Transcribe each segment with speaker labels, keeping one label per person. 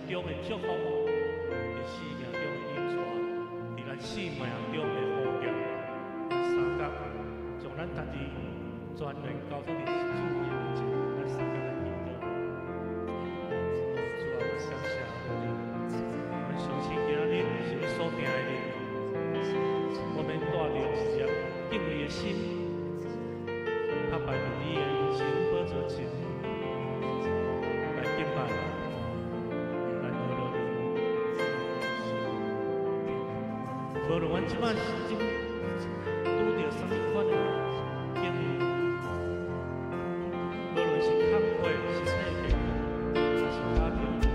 Speaker 1: 中的祝福，佇生命中的引帶，佇咱生命中的呼叫，咱三甲將咱家己全然交託佇主的面前，咱三甲來祈禱。主啊，阮感謝你，阮相信今仔日是你所定的日，我們帶著一粒敬畏的心，拍擺佇你的施恩寶座前來敬拜，來學落你。無論阮這擺正拄著啥物款的境遇，無論是工課、身體健康，還是家庭問題，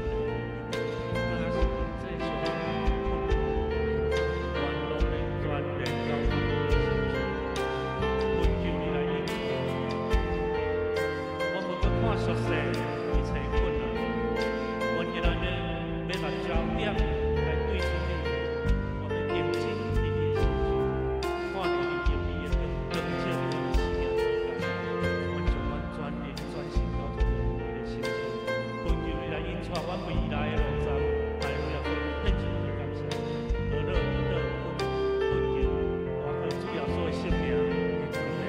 Speaker 1: 抑是經濟上的困難，阮攏會全然交託你的身上，懇求你來引導。我無閣看俗世一切困難，阮今仔日欲把焦點來對準你，我欲定睛佇你的身上，看著你榮美的光照佇阮的生命中間，阮將阮全靈全心交託佇你的身上，懇求你來引帶阮未來的路程，來為耶穌獻上阮的感謝，何樂祈禱懇求，倚靠主耶穌的聖名。阿們。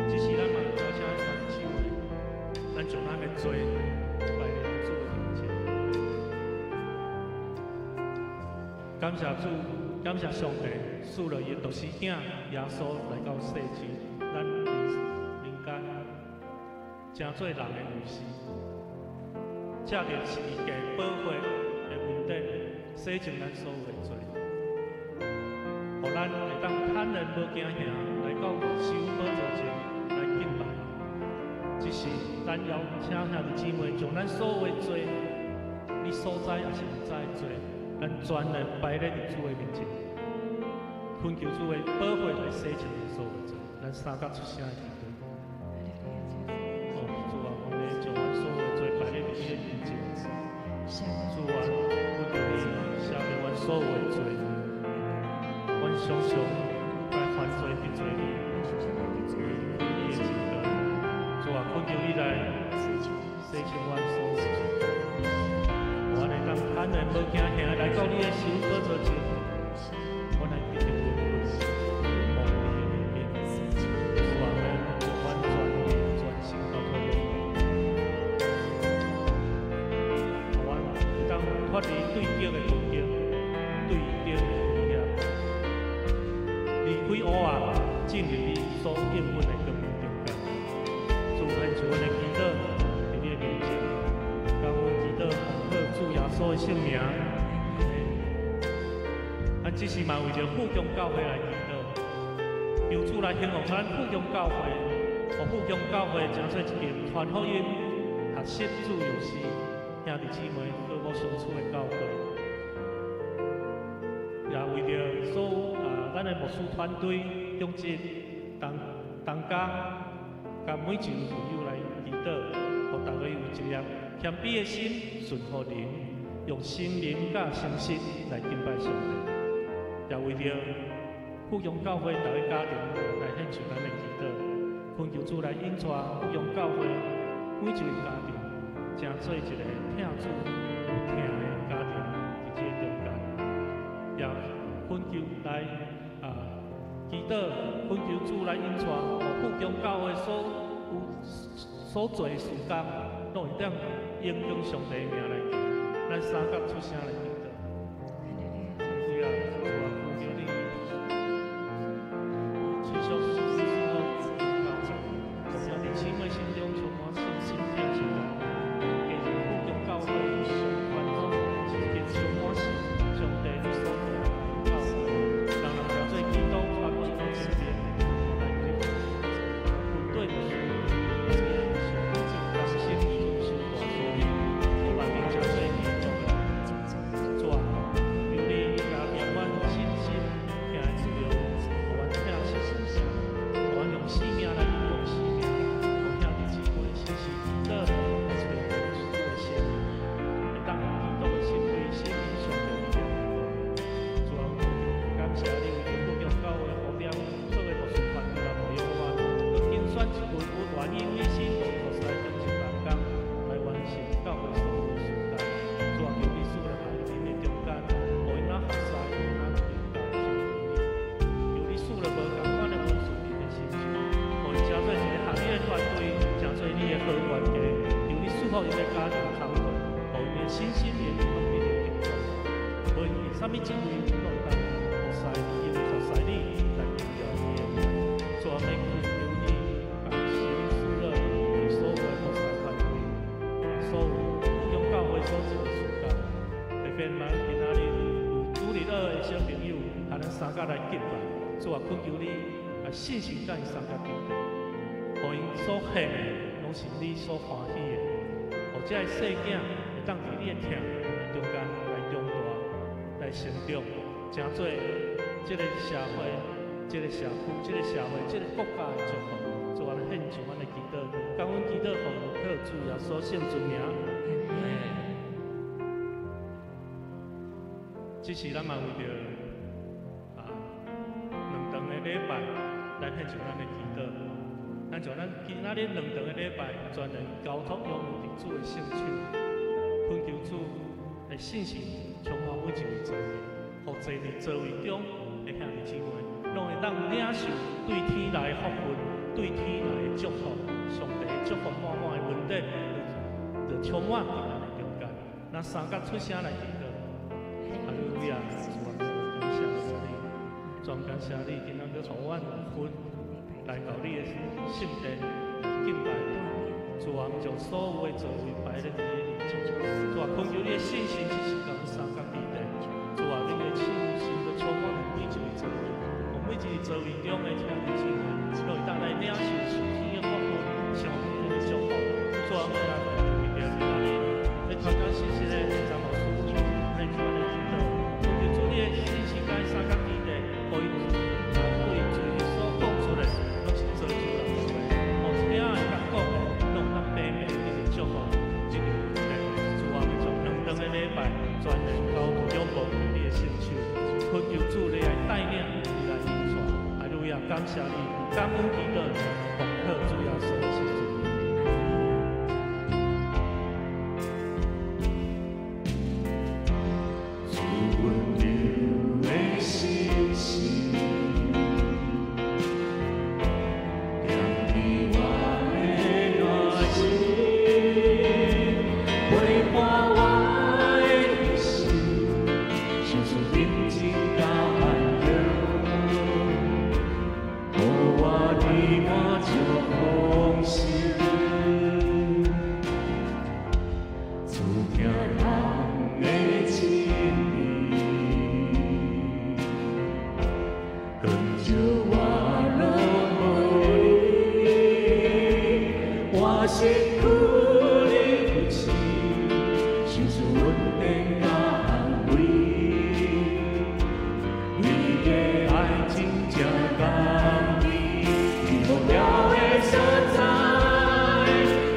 Speaker 1: 只是咱嘛邀請兄弟姊妹，咱將咱的罪擺佇咱主的面前。感謝主，感謝上帝，賜了伊的獨生囝耶穌來到世間，咱人人間，成做人的樣式，藉著十字架寶血的恩典，洗淨咱所有的罪，予咱會當坦然無驚嚇來到施恩寶座前來敬拜。只是咱邀請兄弟姊妹，將咱所有的罪，你所知抑是毋知的罪，咱全然擺咧佇主的面前，懇求主的寶血來洗淨咱所有的罪。咱三甲出聲來祈禱。哦，主啊，阮欲將阮所有的罪擺咧佇你的面前。主啊，懇求你赦免阮所有的罪。阮常常來犯罪得罪你，離開你的真道。主啊，懇求你來洗淨阮所有的罪。阮會當坦然無驚嚇來到你的施恩寶座前，阮來得著恩惠，蒙你的憐憫。主啊，阮將阮全靈全心交託予你，予阮會當脫離對敵的攻擊，對敵的威脅，離開黑暗，進入你所應允的光明中間。主，獻上阮的祈禱，佇你的面前，將阮祈禱奉靠主耶穌的聖名。咱這時嘛為著富強教會來祈禱，求主來興旺咱富強教會，予富強教會成做一間傳福音、學習自由時兄弟姊妹和睦相處的教會。也為著所有啊，咱的牧師團隊、長執、同同工，佮每一位會友來祈禱，予逐家有一粒謙卑的心，順服靈，用心靈佮誠實來敬拜上帝。也為著富強教會逐个家庭來獻上咱的祈禱，懇求主來引帶富強教會每一個家庭，成做一個疼主有疼的家庭，佇這個中間。也懇求來啊，祈禱，懇求主來引帶，予富強教會所有所做的事工，攏會當榮光上帝的名來行。咱三甲出聲來祈禱。主啊，主啊，懇求你，持續賜福教會，讓兄弟姊妹心中充滿信心、疼惜愛，加入富強教會上傳統一間充滿上帝你所做的教會，人人成做基督傳福音的精兵，來開團隊牧師，同心遵守大使命，萬民成做基督的福𪜶的家庭工課，予𪜶的身心靈攏得著祝福。無論𪜶啥物職位，攏會當服侍你，用服侍你來榮耀你的名。主啊，欲懇求你，共神師樂佇所有的服侍團隊，所有弟兄教會所做的事工，特別嘛今仔日有主日學的小朋友，共咱相佮來敬拜。主啊，懇求你啊，信心佮𪜶相佮伫咧，予𪜶所獻的攏是你所歡喜的，予這个細囝會當佇你的疼中間來長大，來成長，成做這個社會、這個社區、這個社會、這個國家的祝福。主啊，獻上阮的祈禱，感恩祈禱奉靠主耶穌聖尊名。這時咱嘛為著兩頓的禮拜來獻上咱的祈禱。咱將咱今仔日兩頓的禮拜全然交託仰望佇主的聖手，懇求主的信心充滿每一位座位，予坐佇座位中的兄弟姊妹，攏會當領受對天來的福分，對天來的祝福，上帝的祝福滿滿的恩典，就充滿佇咱的中間。咱三甲出聲來祈禱。哈利路亞，主啊，感謝你，全感謝你，今仔閣予阮有份來到你的聖殿敬拜你。主啊，將所有的座位擺佇你的面前。主啊，懇求你的信心，這是共阮相佮佇咧。主啊，你的信心閣充滿每一位座位，予每一个座位中的兄弟姊妹，攏會當來領受屬天的福分、上帝的祝福。主啊，我來特別今仔日欲傳講信息的張老師，獻上阮的祈禱，懇求主你的信心佮𪜶相佮佇咧，予𪜶對主所講出的，攏是造就人的話，予聽的佮講的，攏會當白白得著祝福。這個恩典，主啊，欲將兩頓的禮拜全然交託仰望你的聖手，懇求主你來帶領，你來引帶。哈利路亞，感謝你，感恩祈禱，奉靠主耶穌的聖名。
Speaker 2: 主溫柔的信心，踮佇我的內心，陪伴我的一生，相信平靜佮安詳，予我得滿足豐收。主疼人的情意，光照我拢無離，我身軀你扶持，相信穩定佮安慰，你的愛真正甘甜，天無了的所在，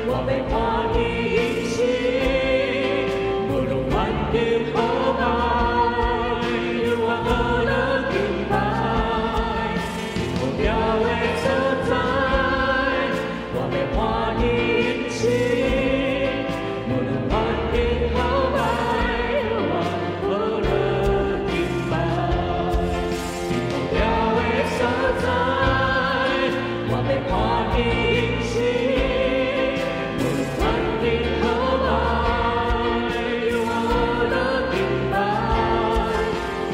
Speaker 2: 我欲看見應許，無論環境好歹，永遠何樂敬拜。天無了的所在，我欲看見應許，無論環境好歹，永遠何樂敬拜。天無了的所在，我欲看見應許，無論環境好歹，永遠何樂敬拜。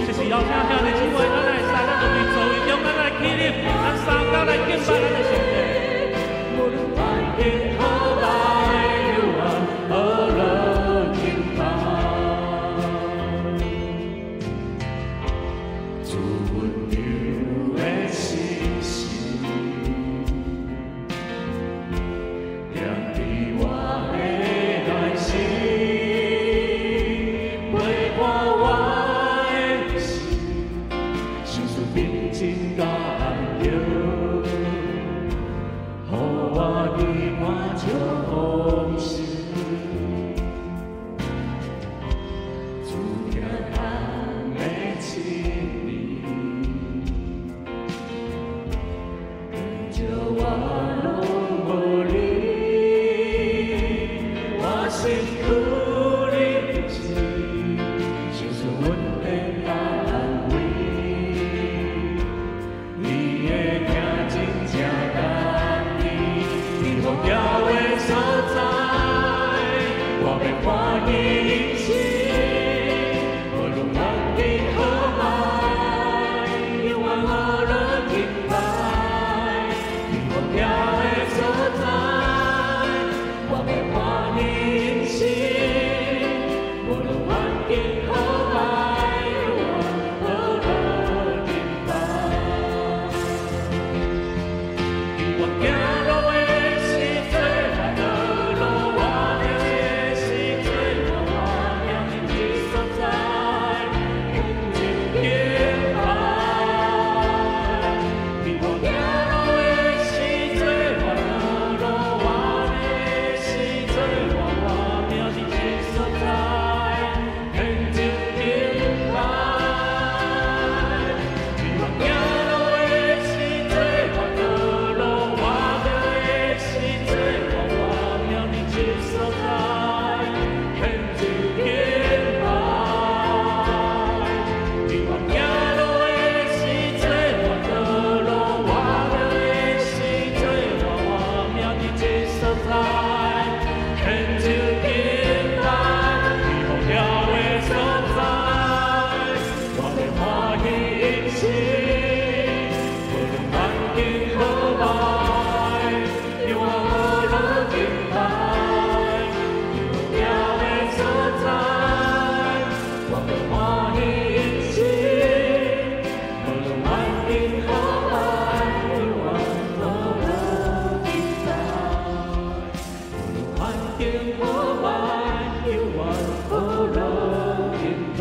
Speaker 1: 這是邀請兄弟姊妹，咱來使，咱就佇座位中，咱來起立，咱相佮來敬拜咱的上帝。
Speaker 2: 無論環境好歹，永遠何樂敬拜。主溫柔的信心，踮佇我的內心，陪伴我的一生，相信平靜佮安詳，予我得滿足豐收。主疼人的情意，光照我攏無離，我身軀你扶持，相信穩定佮安慰，你的疼真正甘甜，天無了的所在，喜飲食，無論環境好歹，永遠呵樂敬拜。佇無聊的所在，我欲歡喜飲食，無論環境好歹，永遠呵樂敬拜。佇我行路的時陣，我道路活的時陣，我命佇這所在，獻上敬拜。佇我行路的時陣，我道路活的時陣，我命佇這所在，獻上敬拜。佇我行路的時陣，我道路活的時陣，我命佇這所在，獻上敬拜。佇我行路的時陣，我道路活的時陣，我命佇這所在，獻上敬拜。佇無聊的所在，我欲歡喜飲食，無論環境好歹，永遠呵樂敬拜。佇無聊的所在，我欲歡喜飲食，無論環境好歹，永遠呵樂敬拜。無論環境好歹，永遠呵樂敬拜。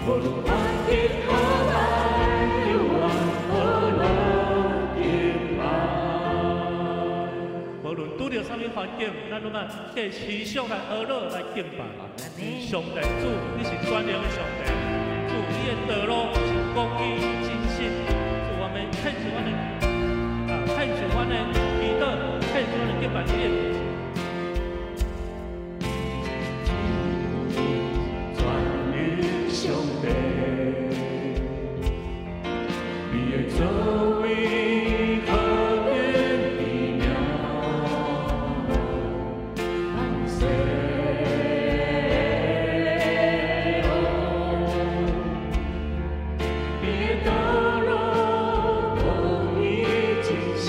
Speaker 2: 無論環境好歹，永遠呵樂敬拜。
Speaker 1: 無論拄著啥物環境，咱攏愛繼續來呵樂來敬拜。上帝主，你是全能的上帝，主，你的道路是公義真實。主，我們獻上阮的啊，獻上阮的祈禱，獻上阮的敬拜，你的面前。
Speaker 2: 全能上帝，你的作為何等奇妙，萬世哦，你的道路公義真實，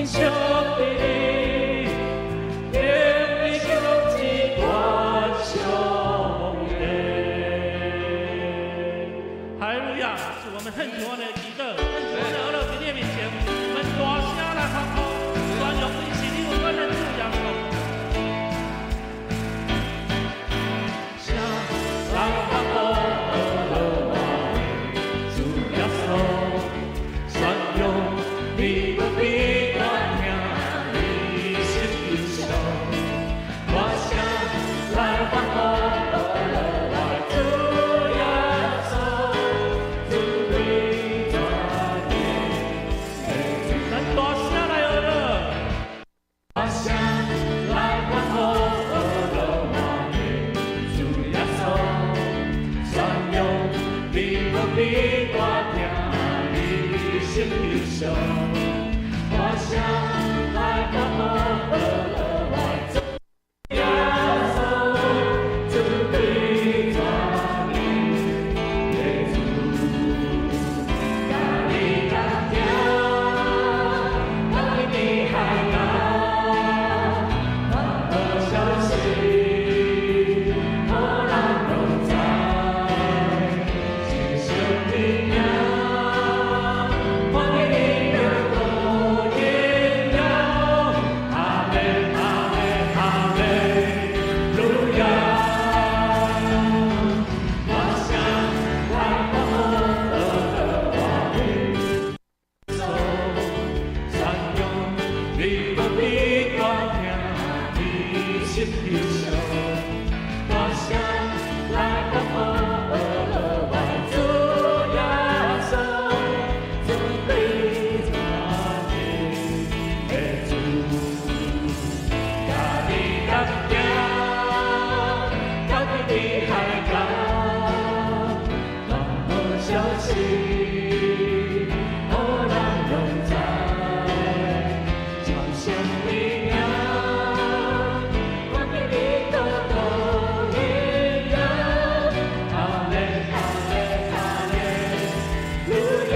Speaker 2: 惜的你，永永这关上的。
Speaker 1: 哈利路亞，是我們很喜歡的祈禱，很喜歡的阿樂喺你面前，我們大聲來歡呼，宣揚你是你有關的主耶穌。
Speaker 2: 聲來歡呼我的主耶穌，宣揚你無比大疼，你實憂傷。大聲來歡呼我的主耶穌，尊貴全能的主。
Speaker 1: 咱大聲來阿樂，
Speaker 2: 大聲來歡呼我的主耶穌，宣揚你無比大疼，你實憂傷。大聲來歡呼我的主耶穌，尊貴全能的主，佮你同行，到底海角，传好消息，予人拢知，真圣的名，欢喜你得到荣耀，
Speaker 1: 哈利哈利哈利路亞。
Speaker 2: 大聲來歡呼我的主，宣揚你無比大疼，你實憂傷。大聲來歡呼我的主耶穌，尊貴全能的主，佮你同行，到底海角，传好消息，予人拢知，传上的名，欢喜你得到荣耀，哈利哈利哈利路亞，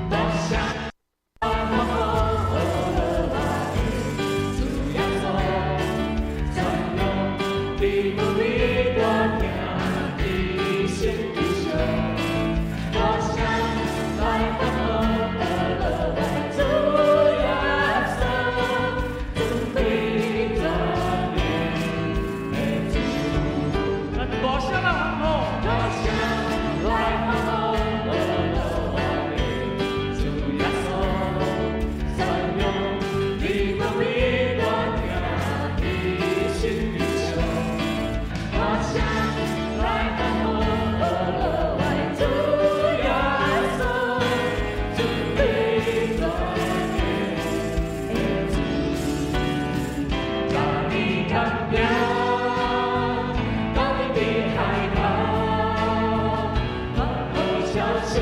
Speaker 2: 大聲歡呼我的主耶穌，宣揚你無比大疼，你實憂傷。大聲來歡呼我的主耶穌，尊貴全能的主。
Speaker 1: 咱大聲來歡呼，
Speaker 2: 大聲來歡呼我的主耶穌，宣揚你無比大疼，你實憂傷。大聲來歡呼我的主耶穌，尊貴全能的主，佮你同行，到底海角，传好消息，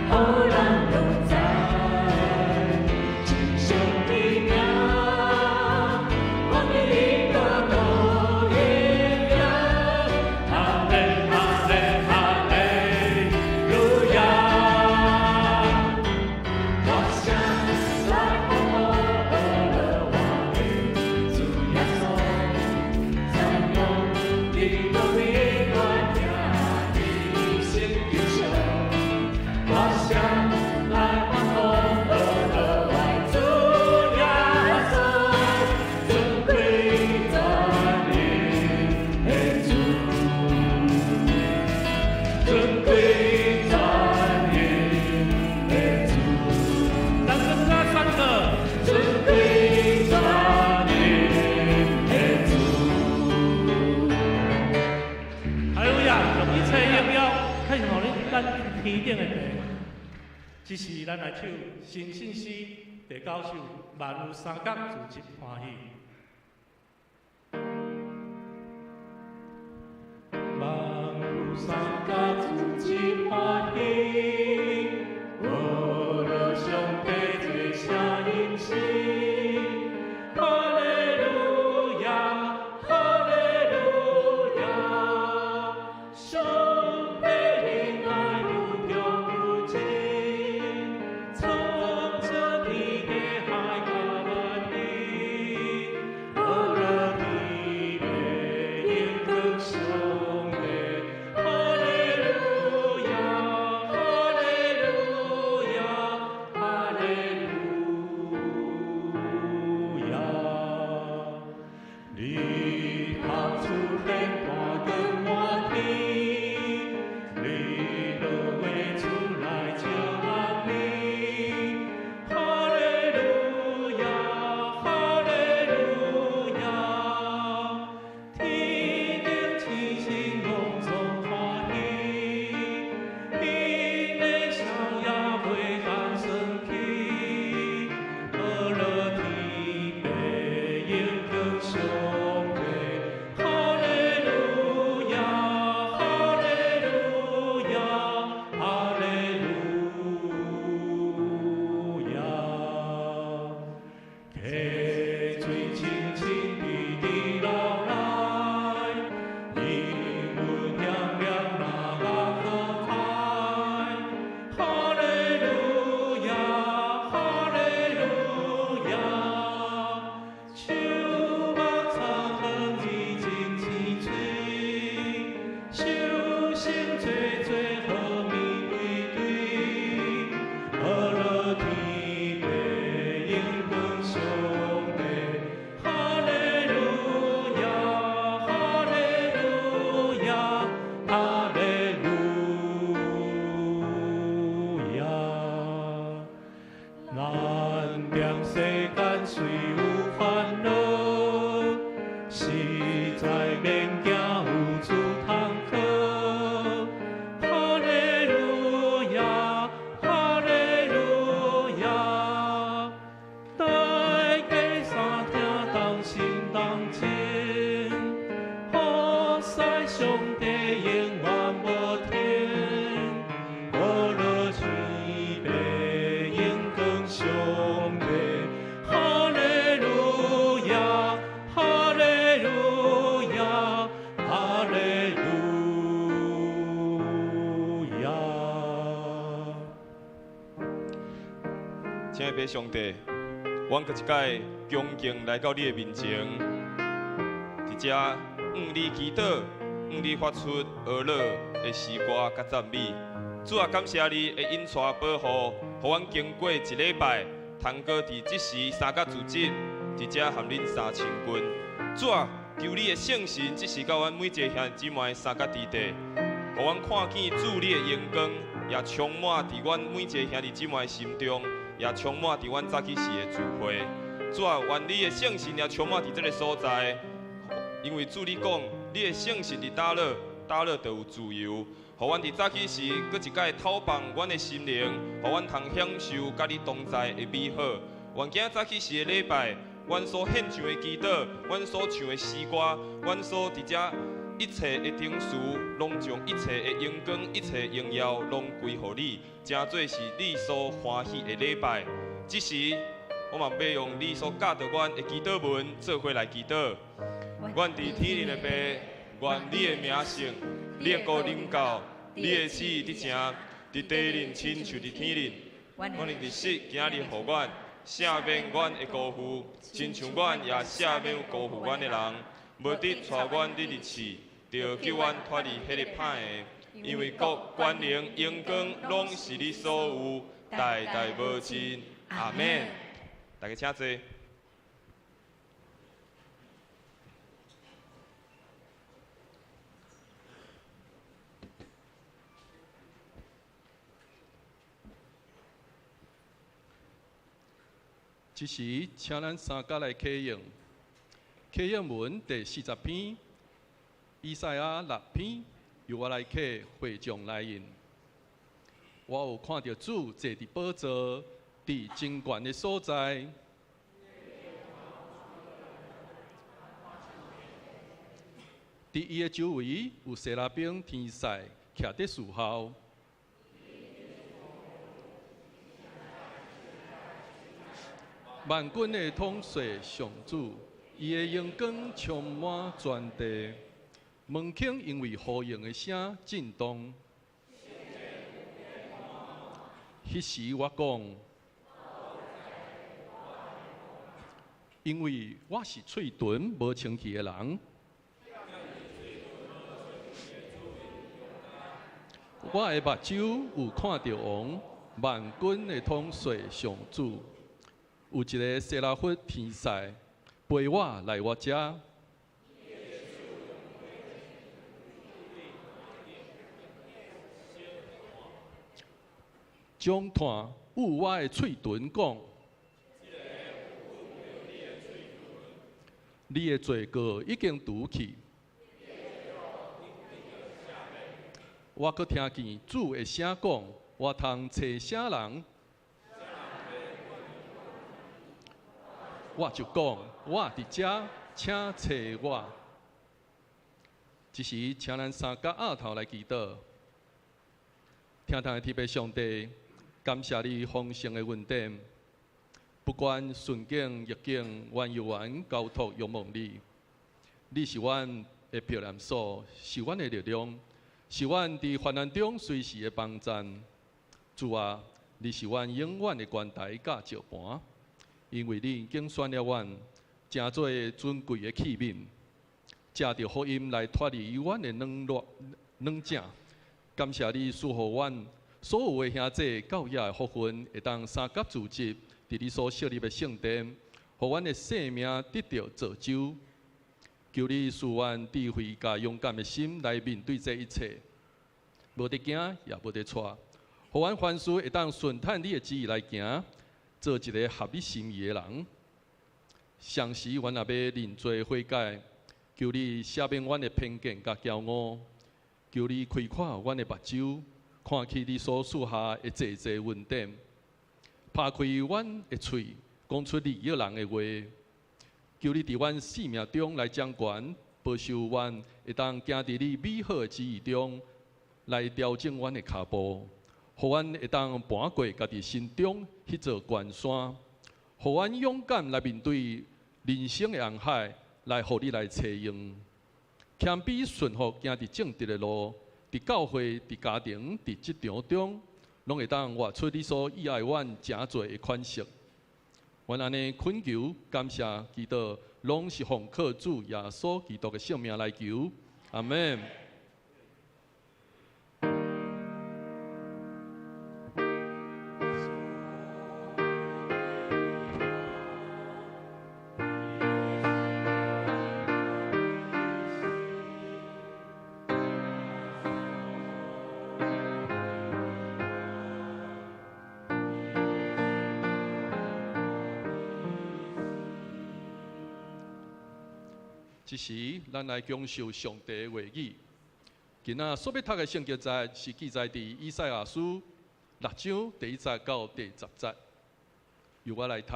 Speaker 2: 予人拢知，真上的名，欢喜你得到荣耀，
Speaker 1: 哈利哈利哈利路亞。
Speaker 2: 大聲來歡呼我的主耶穌，宣揚你無比大疼，你實憂傷。大聲來歡呼我的主耶穌，尊貴全能的主，尊貴全能的主。
Speaker 1: 咱更加三個，
Speaker 2: 尊貴全能的主。
Speaker 1: 哈利路亞，用一切榮耀，獻予你咱天頂的父。這是咱來唱新信詩第九首，萬有三角自得歡喜。萬有三角自得歡喜，學樂上帝這聲音聲，哈利路亞，哈利路亞，上帝的愛無窮無盡。
Speaker 3: 親愛的上帝，阮閣一擺恭敬來到你的面前，佇遮向你祈禱，向你發出呵咾的詩歌佮讚美。主啊，感謝你的引帶保護，予阮經過一禮拜，通閣佇這時三角組織，佇遮和恁三親近。主啊，求你的聖神這時佮阮每一个兄弟姊妹相佮佇地，予阮看見主你的榮光，也充滿佇阮每一个兄弟姊妹心中，也充滿佇阮早起時的聚會。主啊，願你的聖神也充滿佇這个所在，因為主你講，你的聖神佇佗落，佗落就有自由。予阮佇早起時，閣一擺透放阮的心靈，予阮通享受佮你同在的美好。願今仔早起時的禮拜，阮所獻上的祈禱，阮所唱的詩歌，阮所佇遮一切的程序，攏將一切的榮光、一切的榮耀，攏歸予你，成做是你所歡喜的禮拜。這時，我嘛欲用你所教導阮的祈禱文，做伙來祈禱。阮佇天頂的父，願你的名聖，你的國臨到，你的旨意得成，佇地頂親像佇天頂。阮的日食今日予阮，赦免阮的辜負，親像阮也赦免辜負阮的人。無得帶阮入去試，著救阮脫離彼个歹的。因為國、權能、榮光，攏是你所有，代代無盡。阿們。大家請坐。
Speaker 4: 這時，請咱三甲來啟用，啟用文第40篇，以賽亞6篇，由我來啟會眾來印。我有看著主坐佇寶座，佇真懸的所在。佇伊的周圍有撒拉兵天使徛佇侍候。萬軍的統帥上主，伊的榮光充滿全地，門框因為呼應的聲震動。彼時我講，因為我是喙唇無清氣的人，我的目睭有看著王，萬軍的統帥上主。有一个撒拉弗天使陪我來我遮，將炭捂我的喙唇講：你的罪過已經除去。我閣聽見主的聲講：我通揣啥人？我就講，我佇遮，請揣我。這時，請咱三甲額頭來祈禱。天堂的天父上帝，感謝你豐盛的恩典。不管順境逆境，阮猶原交託仰望你。你是阮的避難所，是阮的力量，是阮佇患難中隨時的幫贊。主啊，你是阮永遠的關台佮石盤。因為你揀選了阮，成做尊貴的器皿，藉著福音來脫離阮的軟弱軟正。感謝你賜予阮所有的兄弟教友的福分，會當三甲組織佇你所設立的聖殿，予阮的生命得著造就。求你賜阮智慧佮勇敢的心來面對這一切，無得驚也無得掣，予阮凡事會當順趁你的旨意來行。做一个合你心意的人。相時，阮若欲認罪悔改，求你赦免阮的偏見佮驕傲，求你開闊阮的目睭，看起你所賜下的濟濟恩典，拍開阮的喙，講出利益人的話。求你佇阮生命中來掌權，保守阮會當行佇你美好的旨意中，來調整阮的跤步。予阮會當搬過家己心中彼座懸山，予阮勇敢來面對人生的紅海，來予你來揣用。謙卑順服，行佇正直的路，佇教會、佇家庭、佇職場中，攏會當活出你所喜愛阮誠濟的款式。阮按呢懇求、感謝、祈禱，攏是奉靠主耶穌基督的聖名來求，阿們。這時，咱來享受上帝的話語。今仔所欲讀的聖經節是記載佇以賽亞書六章第一節到第十節。由我來讀。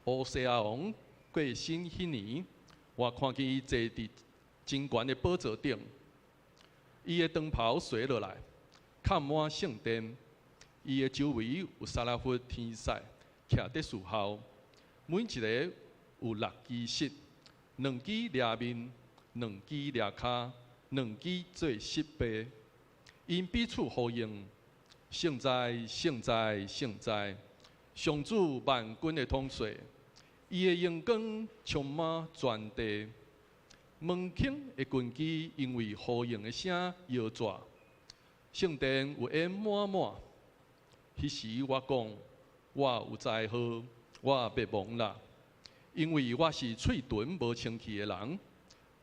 Speaker 4: 烏西亞王過身彼年，我看見伊坐佇真懸的寶座頂，伊的長袍垂落來，崁滿聖殿。伊的周圍有撒拉弗天使徛佇侍候，每一个有六支翼。兩支掠面，兩支掠跤，兩支做翅膀，𪜶彼此呼應。聖哉，聖哉，聖哉！上主萬軍的統帥，伊的榮光充滿全地。門框的根基因為呼應的聲搖逝，聖殿有煙滿滿。彼時我講，我有災禍，我滅亡啦！因為我是喙唇無清氣的人，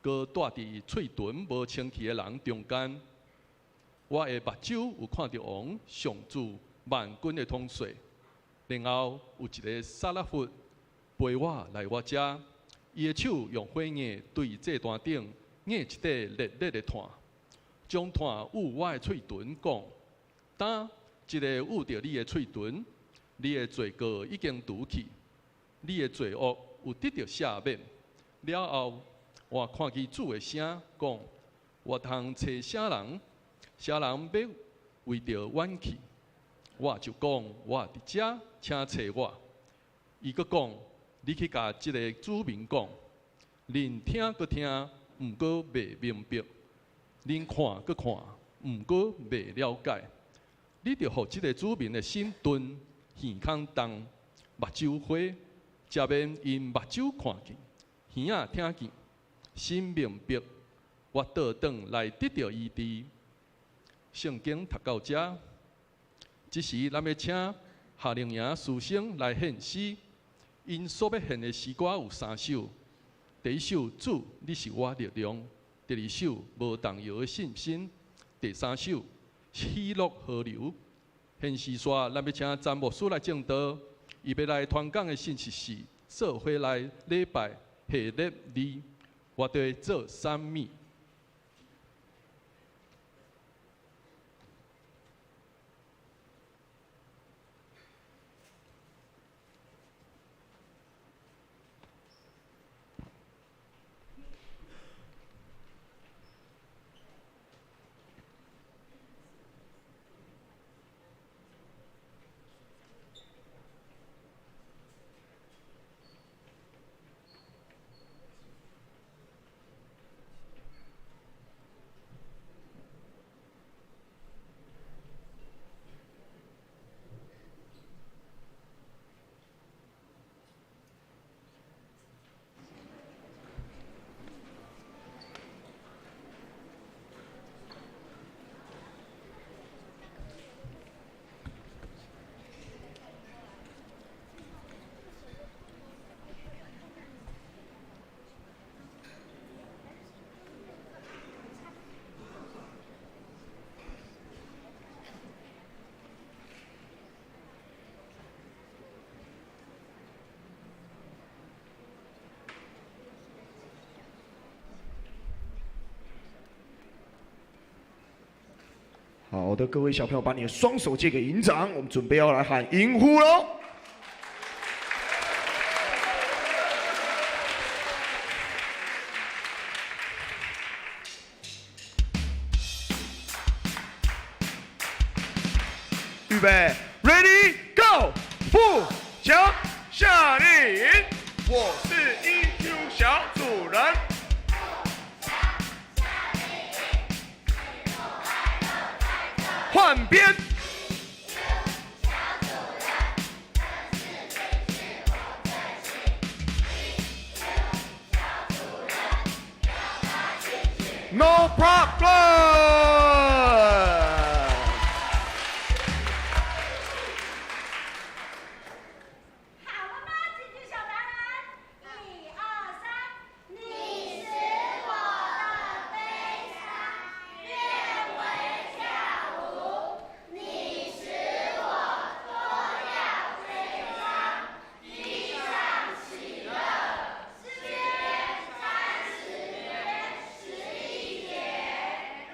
Speaker 4: 閣住佇喙唇無清氣的人中間。我的目睭有看著王上主萬軍的統帥，然後有一个撒拉弗陪我來我遮，伊的手用火硬對祭壇頂硬一塊熱熱的炭，將炭捂我的喙唇，講：當這个捂著你的喙唇，你的罪過已經除去，你的罪惡有得著赦免。了後，我看見主的聲講：我通揣啥人？啥人欲為著阮去？我就講：我佇遮，請揣我。伊閣講：你去共這个子民講，恁聽閣聽，毋過袂明白；恁看閣看，毋過袂了解。你著予這个子民的心鈍，耳孔重，目睭花，才免𪜶目睭看見，耳仔聽見，心明白，我倒轉來得著醫治。聖經讀到遮，這時咱欲請夏令營師生來獻詩，𪜶所欲獻的詩歌有三首。第一首，主，你是我力量；第二首，無動搖的信心；第三首，喜樂河流。獻詩煞，咱欲請詹牧師來證道，伊欲來傳講的信息是做伙來禮拜下禮二，我佇做啥物？
Speaker 5: 好的，各位小朋友，把你的雙手借給營長，我們準備要來喊營呼嘍。預備，Ready Go！富強夏令營，我是 EQ 小主人。換邊。No problem。
Speaker 6: 好了嗎，京劇小達人？一二三，你使我的悲傷變為跳舞，你使我脫掉悲傷，披上喜樂。詩篇30篇11節。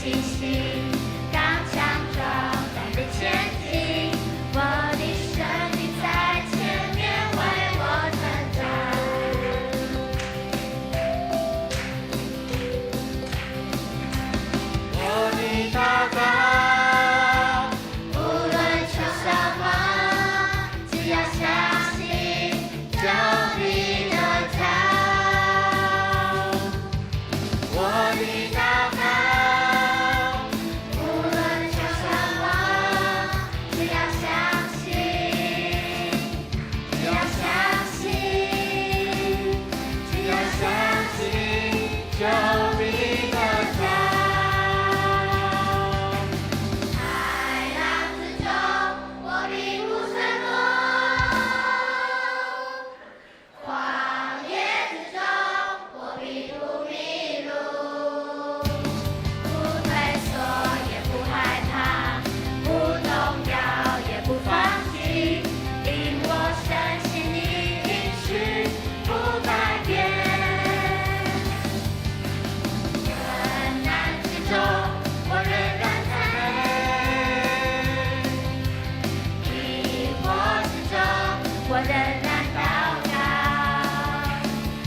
Speaker 6: 信心，剛強壯膽地前進。我的生命在前面為我征戰。
Speaker 2: 我的禱告，
Speaker 6: 無論求什麼，只要相信，就必得著。
Speaker 2: 我的禱告，
Speaker 6: 無論求什麼，只要相信，只要相信，只要相信，
Speaker 2: 就必得著。
Speaker 6: 海浪之中，我必不沉沒；曠野之中，我必不迷路。不退縮，也不害怕，不動搖，也不放棄，因我深信你應許不改變。困難之中，我仍然讚美；疑惑之中，我仍然禱告。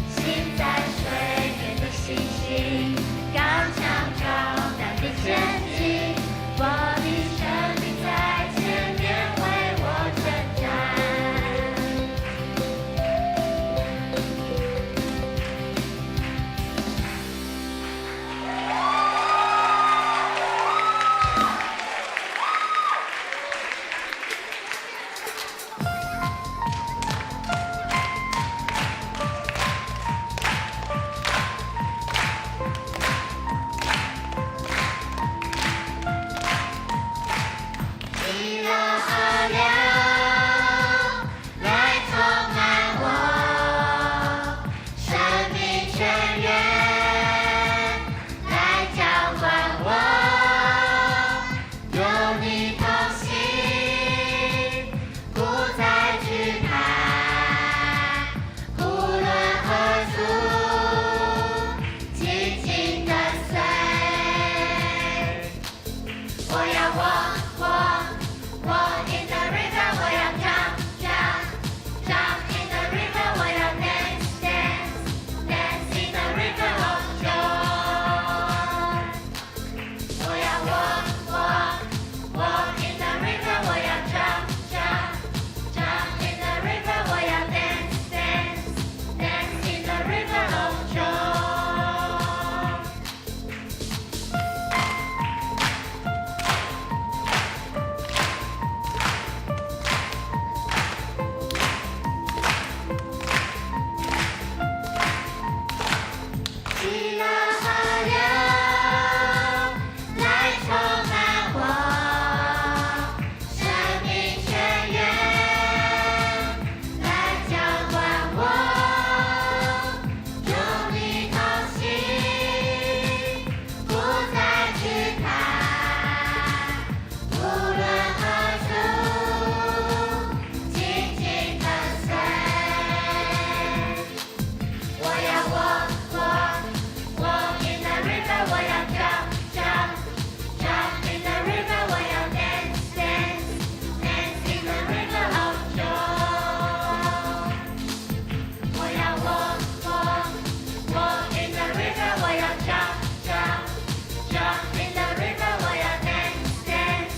Speaker 6: 心在水面的信心，剛強壯膽地前進。我的生命在前面為我征戰。喜樂河流來充滿我，生命泉源來澆灌我，有你同行，不再懼怕，無論何處，緊緊跟隨。我要 walk walk walk in the river，我要 jump jump jump in the river，我要 dance dance dance in the river of joy。我要 walk walk walk in the river，我要 jump jump jump in the river，我要 dance dance dance in the river of joy。喜樂河流來充滿我，生命泉源來澆灌我，有你同行，不再懼怕，無論何處，緊緊跟隨。我要 walk walk walk in the river，我要 jump jump jump in the river，我要 dance dance dance in the river of joy。我要 walk walk walk in the river，我要 jump jump jump in the river，我要 dance dance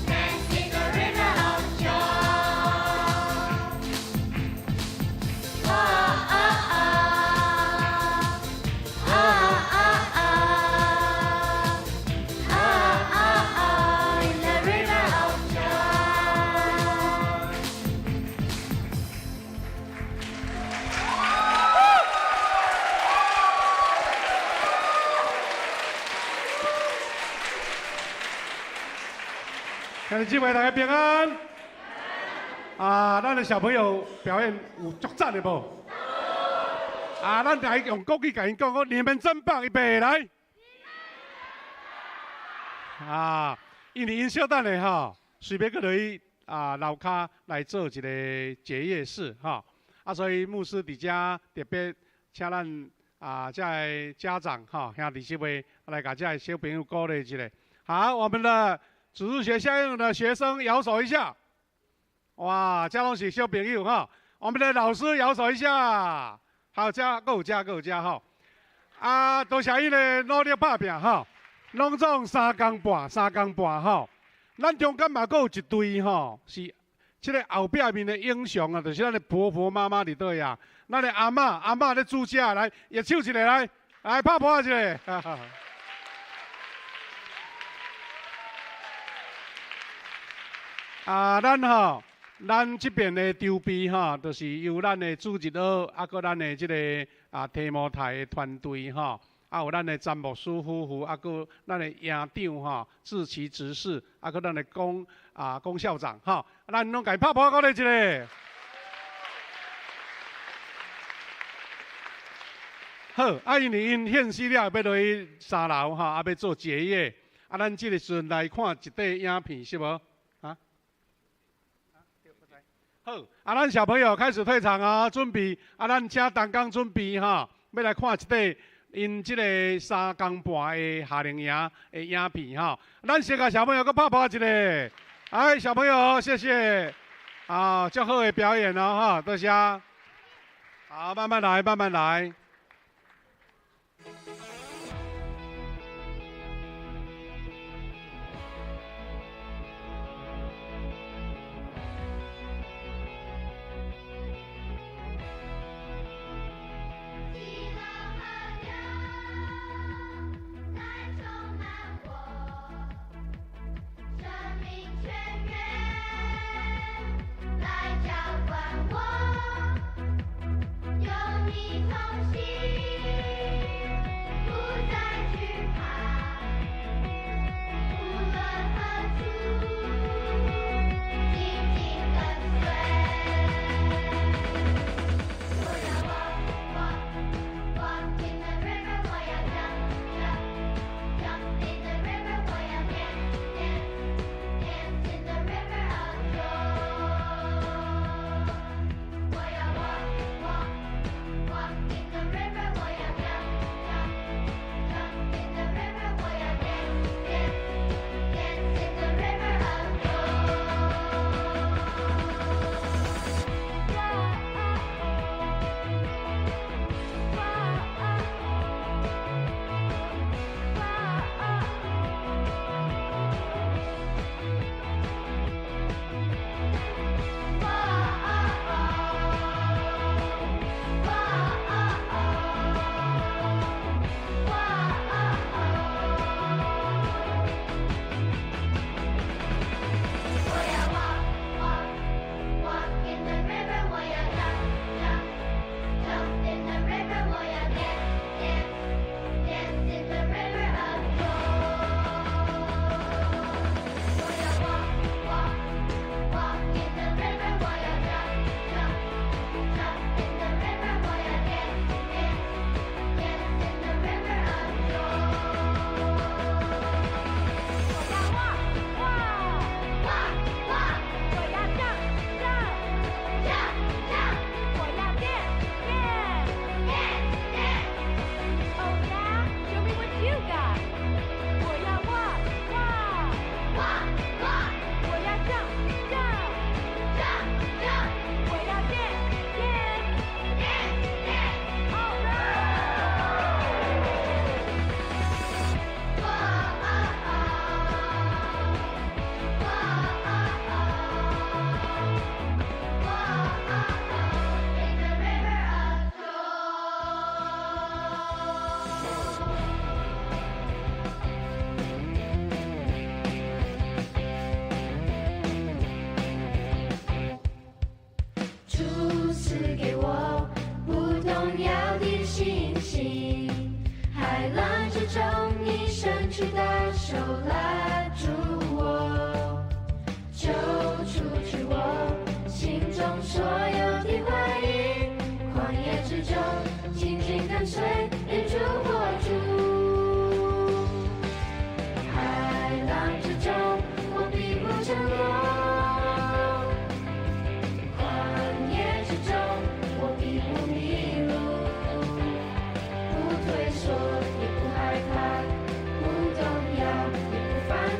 Speaker 6: dance in the river of joy。Oh oh oh oh oh oh oh oh in the river of joy。
Speaker 5: 兄弟姊妹，大家平安。啊，咱的小朋友表演有足讚的無？啊，咱來用國語共𪜶講，講你們真棒，預備來。啊，因為𪜶小等下吼，隨欲閣落去啊樓跤來做一個結業式吼，啊，所以牧師佇遮特別請咱啊，這个家長哈，兄弟姊妹來共這个小朋友鼓勵一下。好，我們的主日學校用的學生搖手一下。哇，這攏是小朋友哈。我們的老師搖手一下。好，這閣有這閣有這吼。啊，多謝𪜶的努力拍拚吼，攏總三工半，三工半吼。咱中間嘛閣有一隊吼，是這个後壁面的英雄啊，就是咱的婆婆媽媽佇佗位啊。咱的阿嬤，阿嬤咧煮食，來，握手一下來，來拍噗仔一下。啊，咱吼，咱這邊的籌備吼，就是由咱的主日學，啊，閣咱的這個啊提摩太的團隊吼，啊有咱的詹牧師夫婦，啊閣咱的營長吼，志奇執事，啊閣咱的龔啊龔校長吼，咱攏共伊拍噗仔鼓勵一下。好，啊，因為𪜶獻死了，欲落去三樓吼，啊，欲做結業，啊，咱這个時陣來看一塊影片，是無？啊？好，啊，咱小朋友開始退場啊，準備，啊，咱請同工準備吼，欲來看一塊𪜶這个三工半的夏令營的影片吼。咱先共小朋友閣拍噗仔一下，哎，小朋友，謝謝，啊，足好的表演哦，哈，多謝。好，慢慢來，慢慢來。
Speaker 2: 我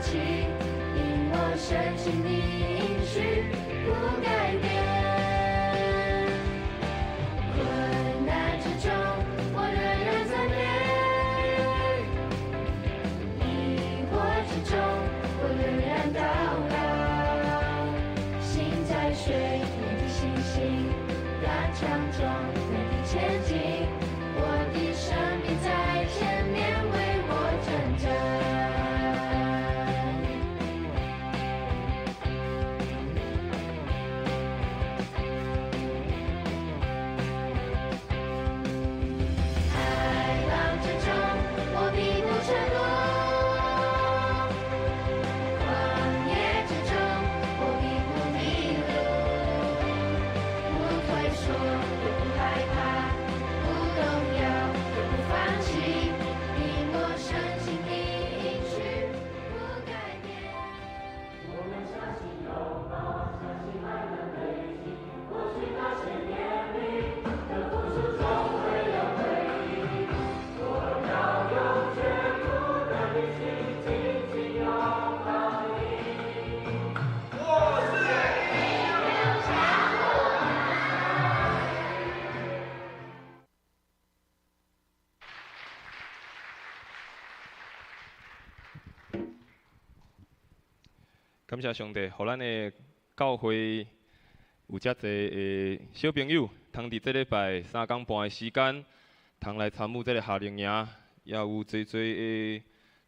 Speaker 2: 弃，因我深信你应许不改变。困难之中，我仍然赞美；疑惑之中，我仍然祷告。心在水面的星星，要强壮，奋力前进。我的生命在前面为我征战。海浪之中，我必不沉落；旷野之中，我必不迷路。不退缩，也不害怕，不动摇，也不放弃，因我深信你应许不改变。
Speaker 3: 感谢上帝，予咱的教会有遮济的小朋友，通伫这礼拜三工半的时间，通来参与这个夏令营，也有济济的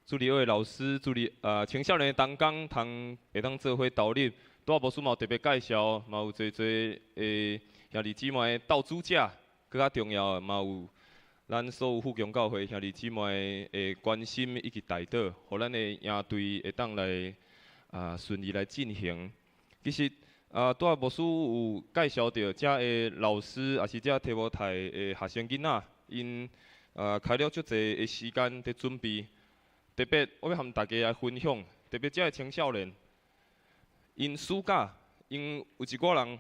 Speaker 3: 主日学的老师、主日啊青少年的同工，通会当做伙投入。拄仔牧师嘛有特别介绍，嘛有济济的兄弟姊妹斗主者，阁较重要的嘛有咱所有富强教会兄弟姊妹的关心以及代祷，予咱的营队会当来顺利来进行。其实拄仔牧师有介绍著，遮的老师也是遮提摩太的学生囡仔，𪜶开了足济的时间伫准备。特别我欲和大家来分享，特别遮的青少年，𪜶暑假，𪜶有一寡人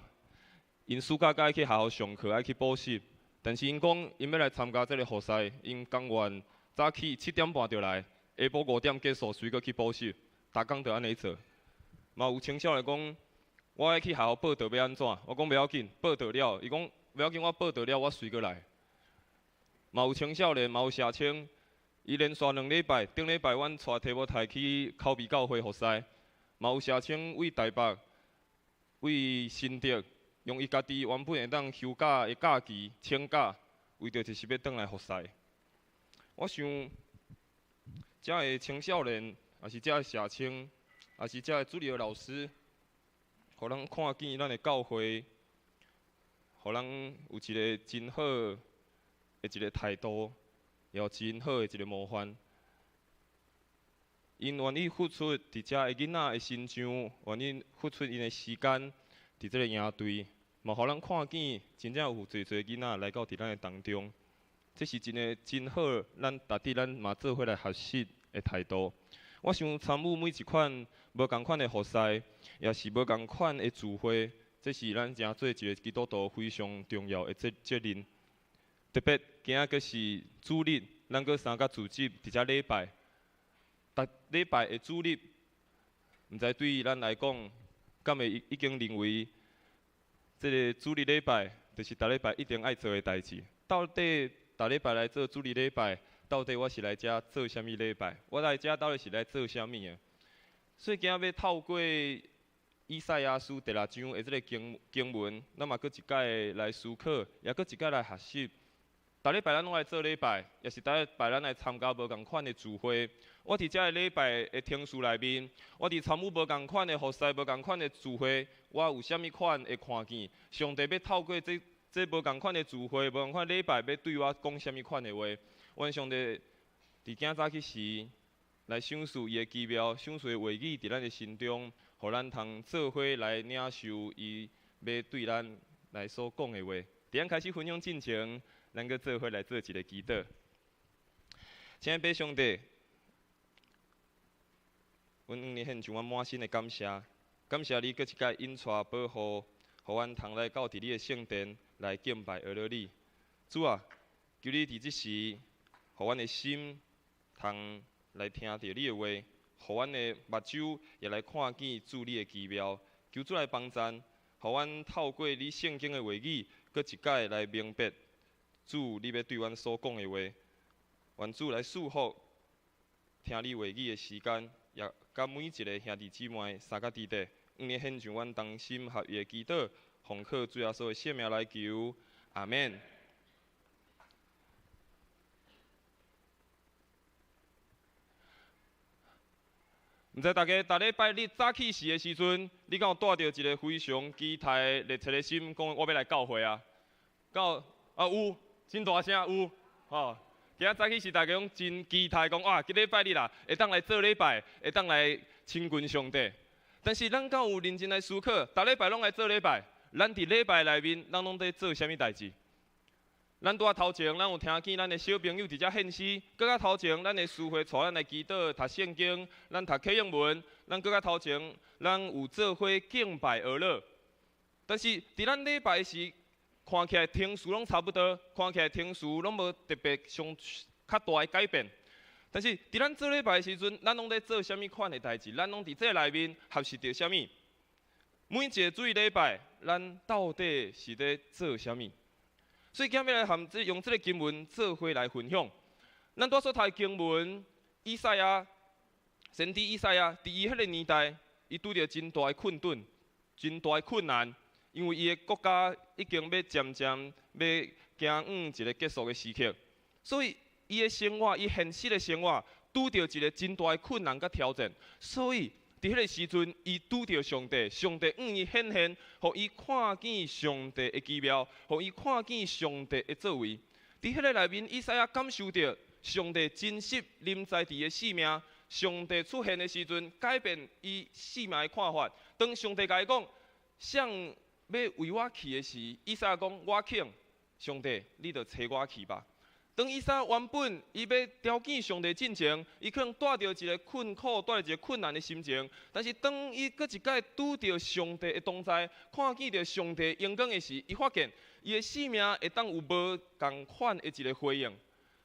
Speaker 3: ，𪜶暑假阁爱去学校上课，爱去补习，但是𪜶讲𪜶欲来参加这个服事，𪜶甘愿早起7点半就来，下晡5点结束，随阁去补习。逐工就按呢做，嘛有青少年讲，我爱去学校报到欲按怎？我讲袂要紧，报到了，伊讲袂要紧，我报到了，我随阁来。嘛有青少年，嘛有社青，伊连续2礼拜，顶礼拜阮带提摩太去口味教会服侍，嘛有社青为台北、为新竹，用伊家己原本会当休假的假期请假，为著就是欲转来服侍。我想，遮的青少年，也是遮的社青，也是遮的主日学老师，予咱看见咱的教会，予咱有一个真好的一个态度，也有真好的一个模范。𪜶愿意付出伫遮的囡仔的身上，愿意付出𪜶的时间，伫这个营队，嘛予咱看见真正有济济囡仔来到伫咱的当中，这是真个真好，咱值得咱嘛做伙来学习的态度。我想参与每一款无仝款的服事，也是无仝款的聚会，这是咱诚做一个基督徒非常重要的责任。特别今仔阁是主日，咱阁三角组织伫遮礼拜，逐礼拜的主日，毋知对咱来讲，敢会已经认为这个主日礼拜就是逐礼拜一定爱做的代志？到底逐礼拜来做主日礼拜？到底我是来遮做啥物礼拜？我来遮到底是来做啥物的？所以今仔欲透过以赛亚书第6章的这个经文，咱嘛阁一摆来思考，也阁一摆来学习。逐礼拜咱拢来做礼拜，也是逐礼拜咱来参加无仝款的聚会。我伫遮个礼拜的程序内面，我伫参与无仝款的服事、无仝款的聚会，我有啥物款的看见？上帝欲透过这无仝款的聚会、无仝款礼拜，欲对我讲啥物款的话？愿上帝伫今早起时来赏赐伊的奇妙、赏赐的话语伫咱的心中，予咱通做伙来领受伊欲对咱来所讲的话。伫咱开始分享进前，咱阁做伙来做一个祈祷。亲爱的上帝，阮向你献上阮满心的感谢，感谢你阁一摆引带保护，予阮通来到伫你的圣殿来敬拜阿罗你。主啊，求你伫这时，予阮的心通来听著你的话，予予阮的目睭也來看見主你的奇妙。求主來幫贊，予阮透過你聖經的話語，閣一擺來明白主你欲對阮所講的話。願主來賜福聽你話語的時間，也佮每一个兄弟姊妹三佮弟弟，向你獻上阮同心合意的祈禱，奉靠主耶穌的聖名來求，阿們。毋知大家逐禮拜日早起時的時陣，你敢有帶著一个非常期待、熱切的心，講我欲來教會啊？敢有啊？有，真大聲有，吼！今仔早起時，大家攏真期待，講哇，這禮拜日啦，會當來做禮拜，會當來親近上帝。但是咱敢有認真來思考，逐禮拜攏來做禮拜，咱佇禮拜內面，咱攏佇做啥物代誌？咱拄仔頭前，咱有聽見咱的小朋友佇遮獻詩；閣較頭前，咱的司會帶咱來祈禱、讀聖經，咱讀啟應文。咱閣較頭前，咱有做伙敬拜哀樂。但是，佇咱禮拜時，看起來程序攏差不多，看起來程序攏無特別上較大的改變。但是，佇咱做禮拜的時陣，咱攏咧做啥物款的代誌？咱攏佇這內面學習著啥物？每一个主日禮拜，咱到底是咧做啥物？所以今日來含這用這个經文做伙來分享。咱拄所讀的經文，以賽亞先知以賽亞，佇伊彼个年代，伊拄著真大的困頓，真大的困難，因為伊的國家已經欲漸漸欲行往一个結束的時刻，所以伊的生活，伊現實的生活，拄著一个真大的困難佮挑戰，所以。佇彼个時陣，伊拄著上帝，上帝向伊顯現，予伊看見上帝的奇妙，予伊看見上帝的作為。佇彼个內面，以賽亞感受著上帝真實臨在佇伊的生命。上帝出現的時陣，改變伊生命的看法。當上帝共伊講，誰欲為我去的時，以賽亞講我肯，上帝，你就差我去吧。當以賽亞原本伊欲調見上帝進前，伊可能帶著一个困苦、帶著一个困難的心情。但是當伊閣一擺拄著上帝的同在，看見著上帝榮光的時，伊發現伊的生命會當有無仝款的一个回應。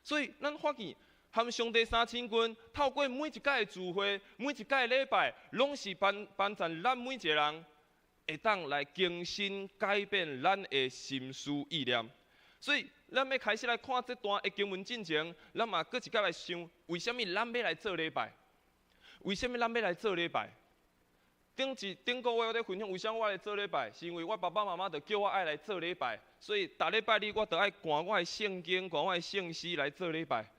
Speaker 3: 所以，咱發現和上帝三親近，透過每一擺的聚會、每一擺的禮拜，攏是幫幫助咱每一个人會當來更新、改變咱的心思意念。所以，咱欲開始來看這段的經文進前，咱嘛閣一擺來想，為啥物咱欲來做禮拜？為啥物咱欲來做禮拜？頂一頂個月我咧分享，為啥物我來做禮拜？是因為我爸爸媽媽就叫我愛來做禮拜，所以逐禮拜日我就愛趕我的聖經、趕我的聖詩來做禮拜。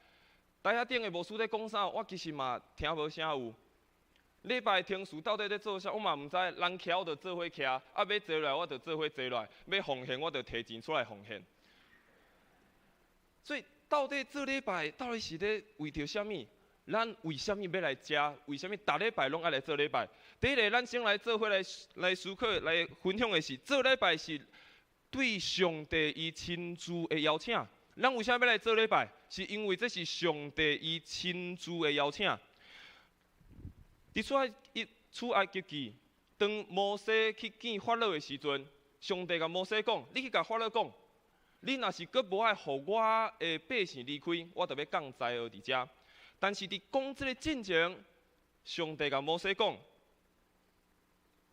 Speaker 3: 台仔頂的牧師咧講啥，我其實嘛聽無啥有。禮拜程序到底咧做啥，我嘛毋知。人徛我就做伙徛，啊欲坐落來我就做伙坐落來，欲奉獻我就提錢出來奉獻。所以到底做禮拜到底是咧為著啥物？咱為啥物欲來遮？為啥物逐禮拜攏愛來做禮拜？第一个，咱先來做伙來來思考、來分享的是，做禮拜是對上帝伊親自的邀請。咱為啥欲來做禮拜？是因為這是上帝伊親自的邀請。佇出埃及出埃及記，當摩西去見法老的時陣，上帝共摩西講：你去共法老講。你若是閣無愛予我的百姓離開，我就欲降災禍佇遮。但是佇講這个進前，上帝共摩西講：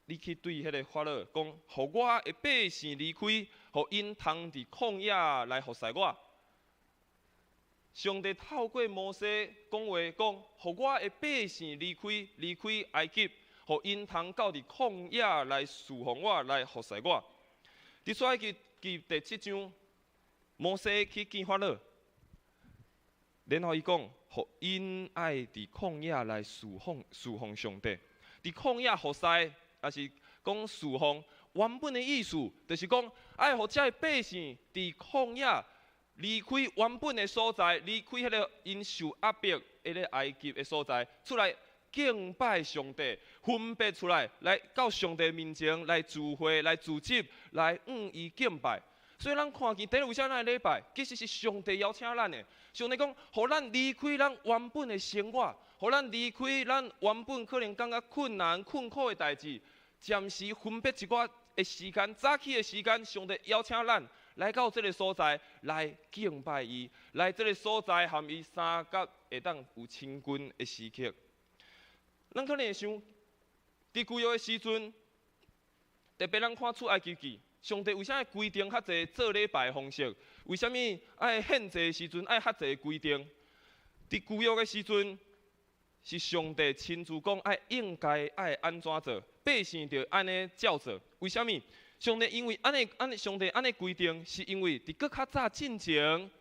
Speaker 3: 你去對彼个法老講，予我的百姓離開，予𪜶通佇曠野來服侍我。上帝透過摩西講話，講，予我的百姓離開，離開埃及，予𪜶通到佇曠野來侍奉我，來服侍我。佇出埃及記第七章。摩西去見法老，然後伊講，予𪜶愛佇曠野來侍奉侍奉上帝。佇曠野服侍，抑是講侍奉，原本的意思就是講，愛予這个百姓佇曠野離開原本的所在，離開彼个𪜶受壓迫彼个埃及的所在，出來敬拜上帝，分別出來，來到上帝面前來聚會、來聚集、來向伊敬拜。所以咱看見第一，為啥咱禮拜，其實是上帝邀請咱的。上帝講，予咱離開咱原本的生活，予咱離開咱原本可能感覺困難、困苦的代誌，暫時分別一寡的時間，早起的時間，上帝邀請咱來到這个所在來敬拜伊，來這个所在和伊相佮會當有親近的時刻。咱可能會想，佇舊約的時陣，特別咱看出埃及記，上帝為啥會規定較濟做禮拜的方式？為啥物愛獻祭的時陣愛較濟規定？佇舊約的時陣，是上帝親自講愛應該愛按怎做，百姓就按呢照做。為啥物？上帝因為按呢按呢，上帝按呢規定，是因為佇閣較早進前，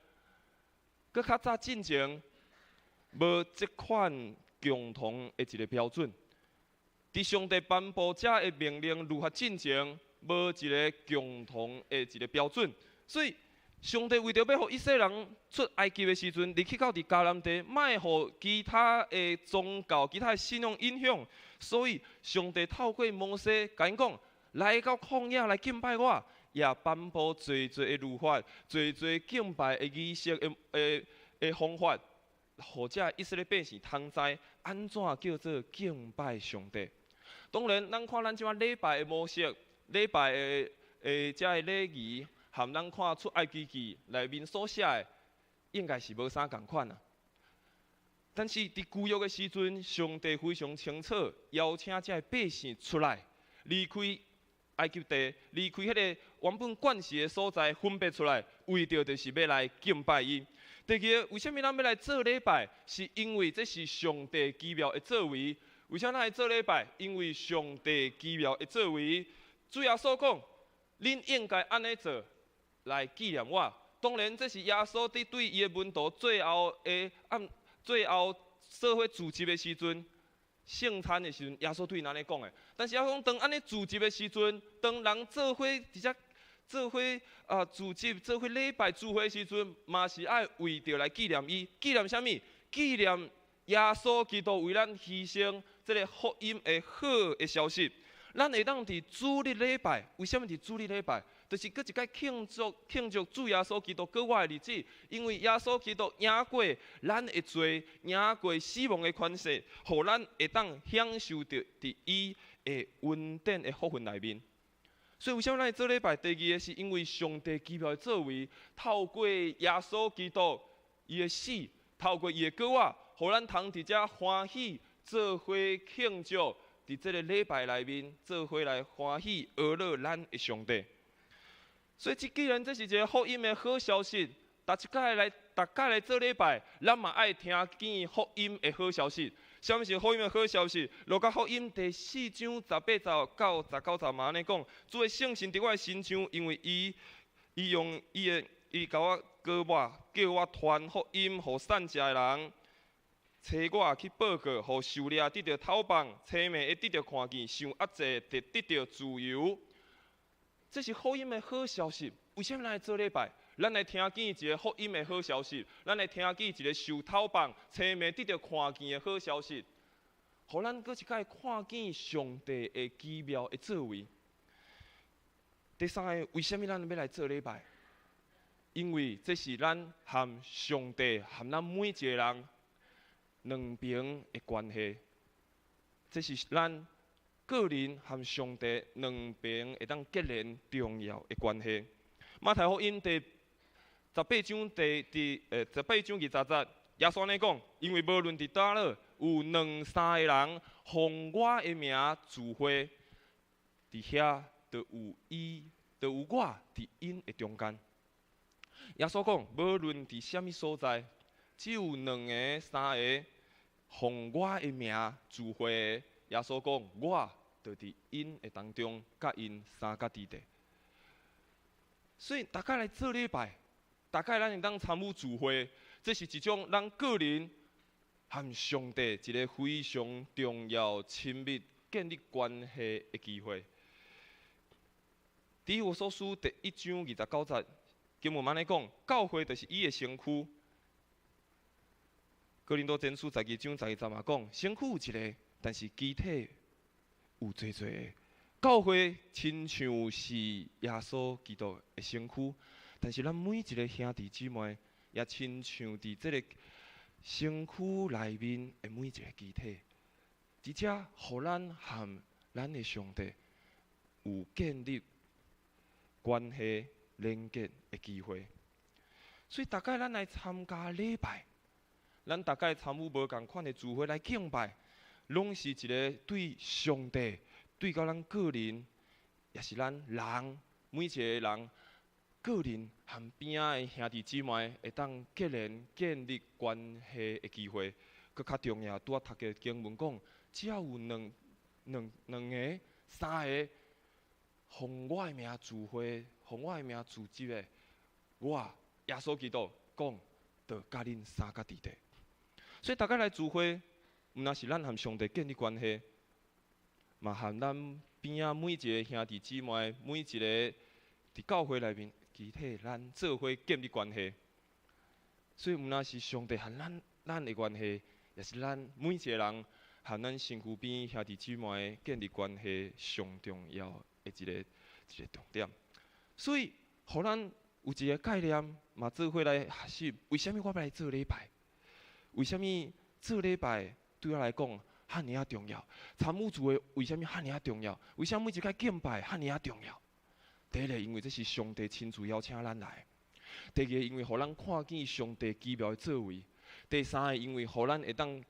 Speaker 3: 閣較早進前，無這款共同的一個標準。佇上帝頒布這个命令律法進前，無一個共同的一個標準，所以上帝為著欲予以色列人出埃及的時陣，入去到佇迦南地，莫予其他的宗教、其他的信仰影響，所以上帝透過摩西共𪜶講，來到曠野來敬拜我，也頒布濟濟的律法、濟濟敬拜的儀式的的的方法，予這以色列百姓通知按怎叫做敬拜上帝。當然，咱看咱這擺禮拜的模式、禮拜的的這个禮儀，和咱看出埃及記內面所寫的，應該是無啥仝款啊。但是佇舊約的時陣，上帝非常清楚邀請這个百姓出來，離開埃及地，離開彼个原本慣勢的所在，分別出來，為著就是欲來敬拜伊。第二个，為啥物咱欲來做禮拜？是因為這是上帝奇妙的作為。為啥咱愛做禮拜？因為上帝奇妙的作為。主耶穌講，恁應該按呢做來紀念我。當然，這是耶穌佇對伊的門徒最後的按最後做伙聚集的時陣，聖餐的時陣，耶穌對𪜶按呢講的。但是耶穌講，當按呢聚集的時陣，當人做伙佇遮做伙啊聚集、做伙禮拜聚會的時陣，嘛是愛為著來紀念伊，紀念啥物？紀念耶穌基督為咱犧牲這个福音的好的消息。咱會當佇主日禮拜，為啥物佇主日禮拜？就是閣一擺慶祝慶祝主耶穌基督復活的日子，因為耶穌基督贏過咱的罪，贏過死亡的權勢，予咱會當享受著佇伊的恩典的福分內面。所以為啥物咱會做禮拜？第二个是因為上帝奇妙的作為，透過耶穌基督伊的死，透過伊的復活，予咱通佇遮歡喜做伙慶祝，佇這个禮拜內面做伙來歡喜呵咾咱的上帝。所以，這既然這是一个福音的好消息，逐一擺來，逐擺來做禮拜，咱嘛愛聽見福音的好消息。啥物是福音的好消息？路加福音第四章十八節到十九節嘛按呢講，主的聖神佇我的身上，因為伊伊用伊的伊共我膏抹，叫我傳福音予散食的人，差我去報告，予受掠得著透放，青盲的得著看見，受壓制的得著自由。這是福音的好消息。為啥物咱來做禮拜？咱來聽見一个福音的好消息，咱來聽見一个受透放、青盲得著看見的好消息，予咱閣一擺看見上帝的奇妙的作為。第三个，為啥物咱欲來做禮拜？因為這是咱和上帝、和咱每一个人兩邊的關係，這是咱個人和上帝兩邊會當結連重要的關係。馬太福音第十八章第第呃十八章二十節，耶穌按呢講：因為無論佇佗落有兩三个人奉我的名聚會，佇遐就有伊，就有我佇𪜶的中間。耶穌講，無論佇啥物所在，只有兩个、三个奉我的名聚會，耶穌講，我就佇𪜶的當中，佮𪜶相佮佇地。所以，逐擺來做禮拜，逐擺咱會當參與聚會，這是一種咱個人和上帝一个非常重要、親密建立關係的機會。佇以弗所書第一章二十九節，經文按呢講，教會就是伊的身軀。哥林多前書十二章十二節嘛講，身軀有一个，但是肢體有濟濟个。教會親像是耶穌基督的身軀，但是咱每一个兄弟姊妹也親像佇這个身軀內面的每一个肢體，佇遮予咱和咱的上帝有建立關係連結的機會。所以，逐擺咱來參加禮拜，咱逐擺參與無仝款的聚會來敬拜，攏是一个對上帝、對到咱個人，也是咱人每一個人個人和邊仔的兄弟姊妹會當結連建立關係的機會。閣較重要，拄仔讀的經文講，只要有兩個、三個，奉我的名聚會，奉我的名聚集的，我耶穌基督講，就佮恁相佮佇咧。所以逐家來聚會，毋但是咱和上帝建立關係，嘛和咱邊仔每一個兄弟姊妹，每一個佇教會內面，集體咱做伙建立關係。所以毋但是上帝和咱的關係，也是咱每一個人和咱身軀邊兄弟姊妹建立關係上重要的一個重點。所以，予咱有一個概念，嘛做伙來學習。為啥物我欲來做禮拜？為啥物做禮拜對我來講遐爾仔重要？參與聚會為啥物遐爾仔重要？為啥物每一擺敬拜遐爾仔重要？第一個，因為這是上帝親自邀請咱來；第二個，因為予咱看見上帝奇妙的作為；第三個，因為予咱會當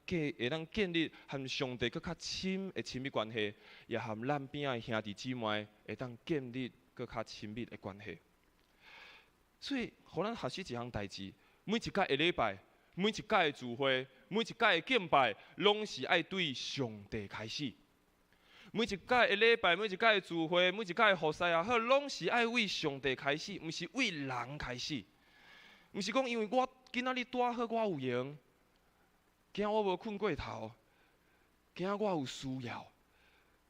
Speaker 3: 建立和上帝閣較親的親密關係，也和咱邊仔的兄弟姊妹會當建立閣較親密的關係。所以，予咱學習一項代誌，每一擺的禮拜，每一擺的聚會，每一擺的敬拜，攏是愛對上帝開始。每一擺的禮拜，每一擺的聚會，每一擺的服侍也好，攏是愛為上帝開始，毋是為人開始。毋是講因為我今仔日拄好我有閒，今仔我無睏過頭，今仔我有需要，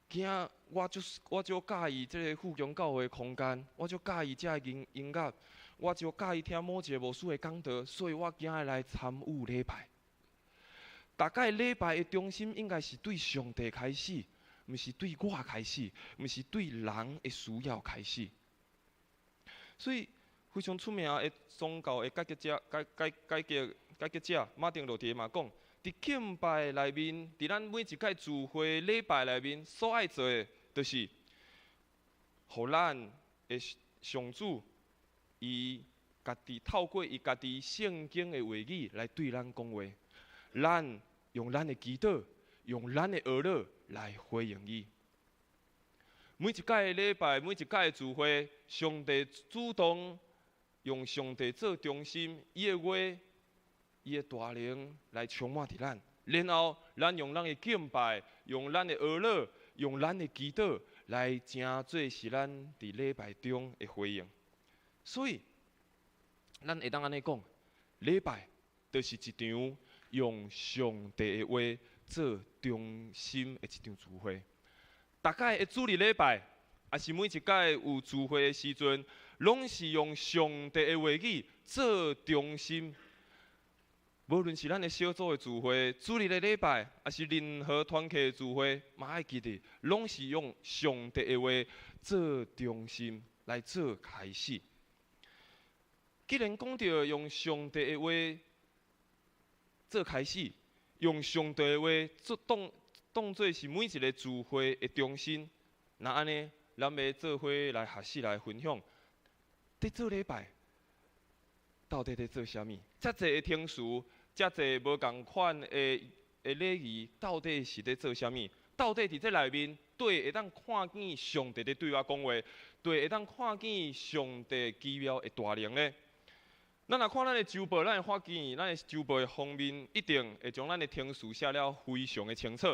Speaker 3: 今仔我足佮意這个富強教會空間，我足佮意遮个音樂，我足佮意聽某一個牧師的講道，所以我今仔來參與禮拜。逐擺禮拜的中心應該是對上帝開始，毋是對我開始，毋是對人的需要開始。所以非常出名的宗教的改革者、改改改革改革者馬丁路德嘛講，佇敬拜內面，佇咱每一擺聚會禮拜內面所愛做的，就是予咱的上主伊家己透過伊家己聖經的話語來對咱講話，咱用咱的祈禱，用咱的哀禱來回應伊。每一擺禮拜，每一擺聚會，上帝主動用上帝做中心，伊的話，伊的大能來充滿佇咱，然後咱用咱的敬拜，用咱的哀禱，用咱的祈禱來成做是咱佇禮拜中的回應。所以，咱會當按呢講，禮拜就是一場用上帝的話做中心的一場聚會。逐擺的主日禮拜，抑是每一擺有聚會的時陣，攏是用上帝的話語做中心。無論是咱的小組的聚會、主日的禮拜，抑是任何團契的聚會，嘛愛記得，攏是用上帝的話做中心來做開始。既然講著用上帝的話做開始，用上帝的話做當做是每一個聚會的中心，那按呢，咱欲做伙來學習來分享，佇做禮拜到底佇做啥物？遮濟的程序，遮濟無仝款的禮儀，到底是佇做啥物？到底佇這內面，對會當看見上帝佇對我講話，對會當看見上帝奇妙的大能呢？咱若看咱的週報，咱會發現，咱的週報的封面一定會將咱的程序寫了非常的清楚。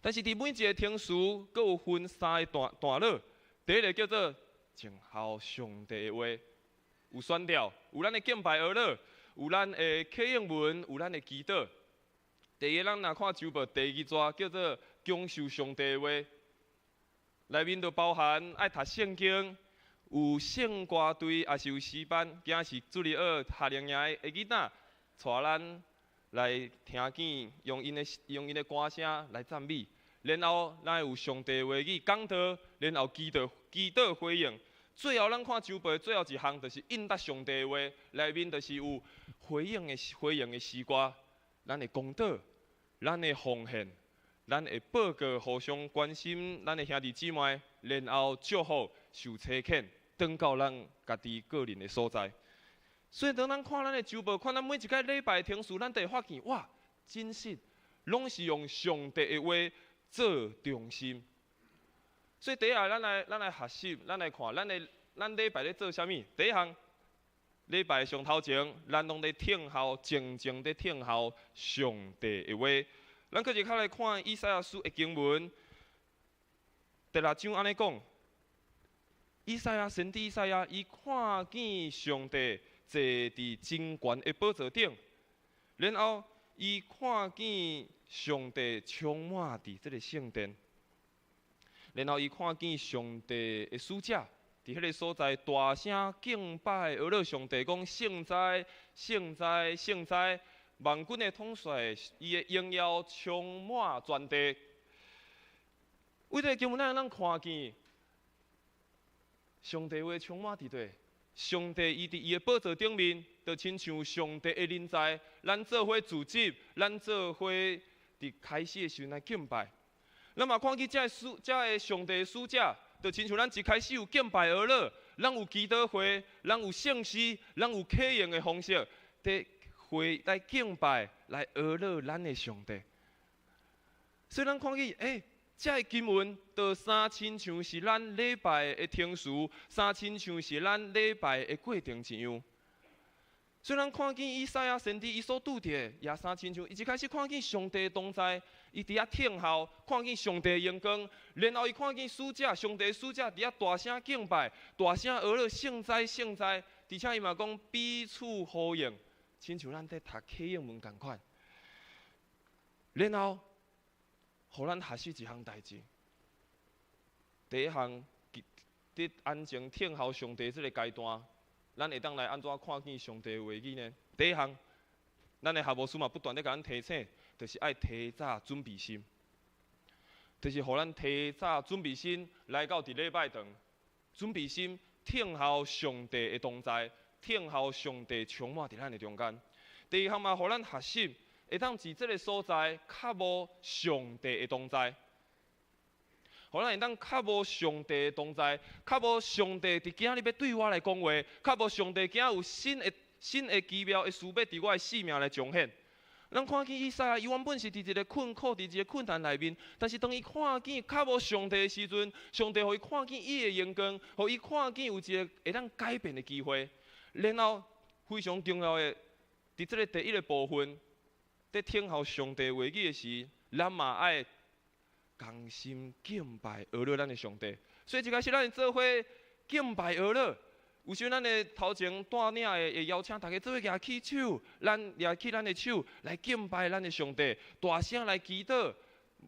Speaker 3: 但是佇每一个程序，閣有分三個段落。第一个叫做靜候上帝的話，有宣調，有咱的敬拜哀禱，有咱的啟應文，有咱的祈禱。第二个，咱若看週報第二逝叫做享受上帝的話，內面就包含愛讀聖經，有聖歌隊，抑是有詩班，今仔是主日學夏令營的囡仔，帶咱來聽見用𪜶的歌聲來讚美，然後咱會有上帝話語講道，然後祈禱回應。最後咱看週報最後一項就是應答上帝的話，內面就是有回應的詩歌，咱會講道，咱會奉獻，咱會報告互相關心咱的兄弟姊妹，然後祝福受差遣，轉到咱家己個人的所在。所以當咱看咱的週報，看咱每一個禮拜程序，咱就會發現，哇，真實，攏是用上帝的話做中心。所以第一下，咱來學習，咱來看，咱禮拜咧做啥物？第一項，禮拜上頭前，咱攏咧聽候，靜靜咧聽候上帝的話。咱閣一較來看以賽亞書的經文，第六章按呢講。以賽亞先知以賽亞，伊看見上帝坐佇真懸的寶座頂，然後伊看見上帝充滿佇這个聖殿，然後伊看見上帝的使者佇彼个所在大聲敬拜阿樂上帝，講聖哉、聖哉、聖哉！萬軍的統帥，伊的榮耀充滿全地。為這个經文，咱會當看見。上帝話充滿佇佗，上帝伊佇伊的寶座頂面，就親像上帝的臨在。咱做伙聚集，咱做伙佇開始的時陣來敬拜。咱嘛看見這个上帝的使者，就親像咱一開始有敬拜阿樂，咱有祈禱會，咱有聖詩，咱有啟應的方式，佇會來敬拜，來阿樂咱的上帝。所以咱看見，這个經文就相親像是咱禮拜的程序，相親像是咱禮拜的過程一樣。所以咱看見以賽亞先知伊所拄著的，也相親像伊一開始看見上帝同在，伊佇遐聽候，看見上帝榮光，然後伊看見使者，上帝使者佇遐大聲敬拜，大聲阿樂聖哉聖哉，而且伊嘛講彼此呼應，親像咱佇讀啟應文仝款。然後，予咱學習一項代誌。第一項，佇安靜聽候上帝這个階段，咱會當來按怎看見上帝的話語呢？第一項，咱的校牧師嘛不斷咧共咱提醒，就是愛提早準備心，就是予咱提早準備心來到佇禮拜堂，準備心聽候上帝的同在，聽候上帝充滿佇咱的中間。第二項嘛，予咱學習。會當佇這个所在較無上帝的同在，予咱會當較無上帝的同在，較無上帝佇今仔日欲對我來講話，較無上帝今仔有新的奇妙的事欲佇我的生命來彰顯。咱看見以賽亞，伊原本是佇一个困苦、佇一個困難內面，但是當伊看見較無上帝的時陣，上帝予伊看見伊的榮光，予伊看見有一个會當改變的機會。然後非常重要的，佇這个第一个部分。佇聽候上帝話語的時，咱嘛愛同心敬拜阿樂咱的上帝。所以一開始咱會做伙敬拜阿樂，有時咱的頭前帶領的會邀請大家做伙舉起手，咱舉起咱的手來敬拜咱的上帝，大聲來祈禱，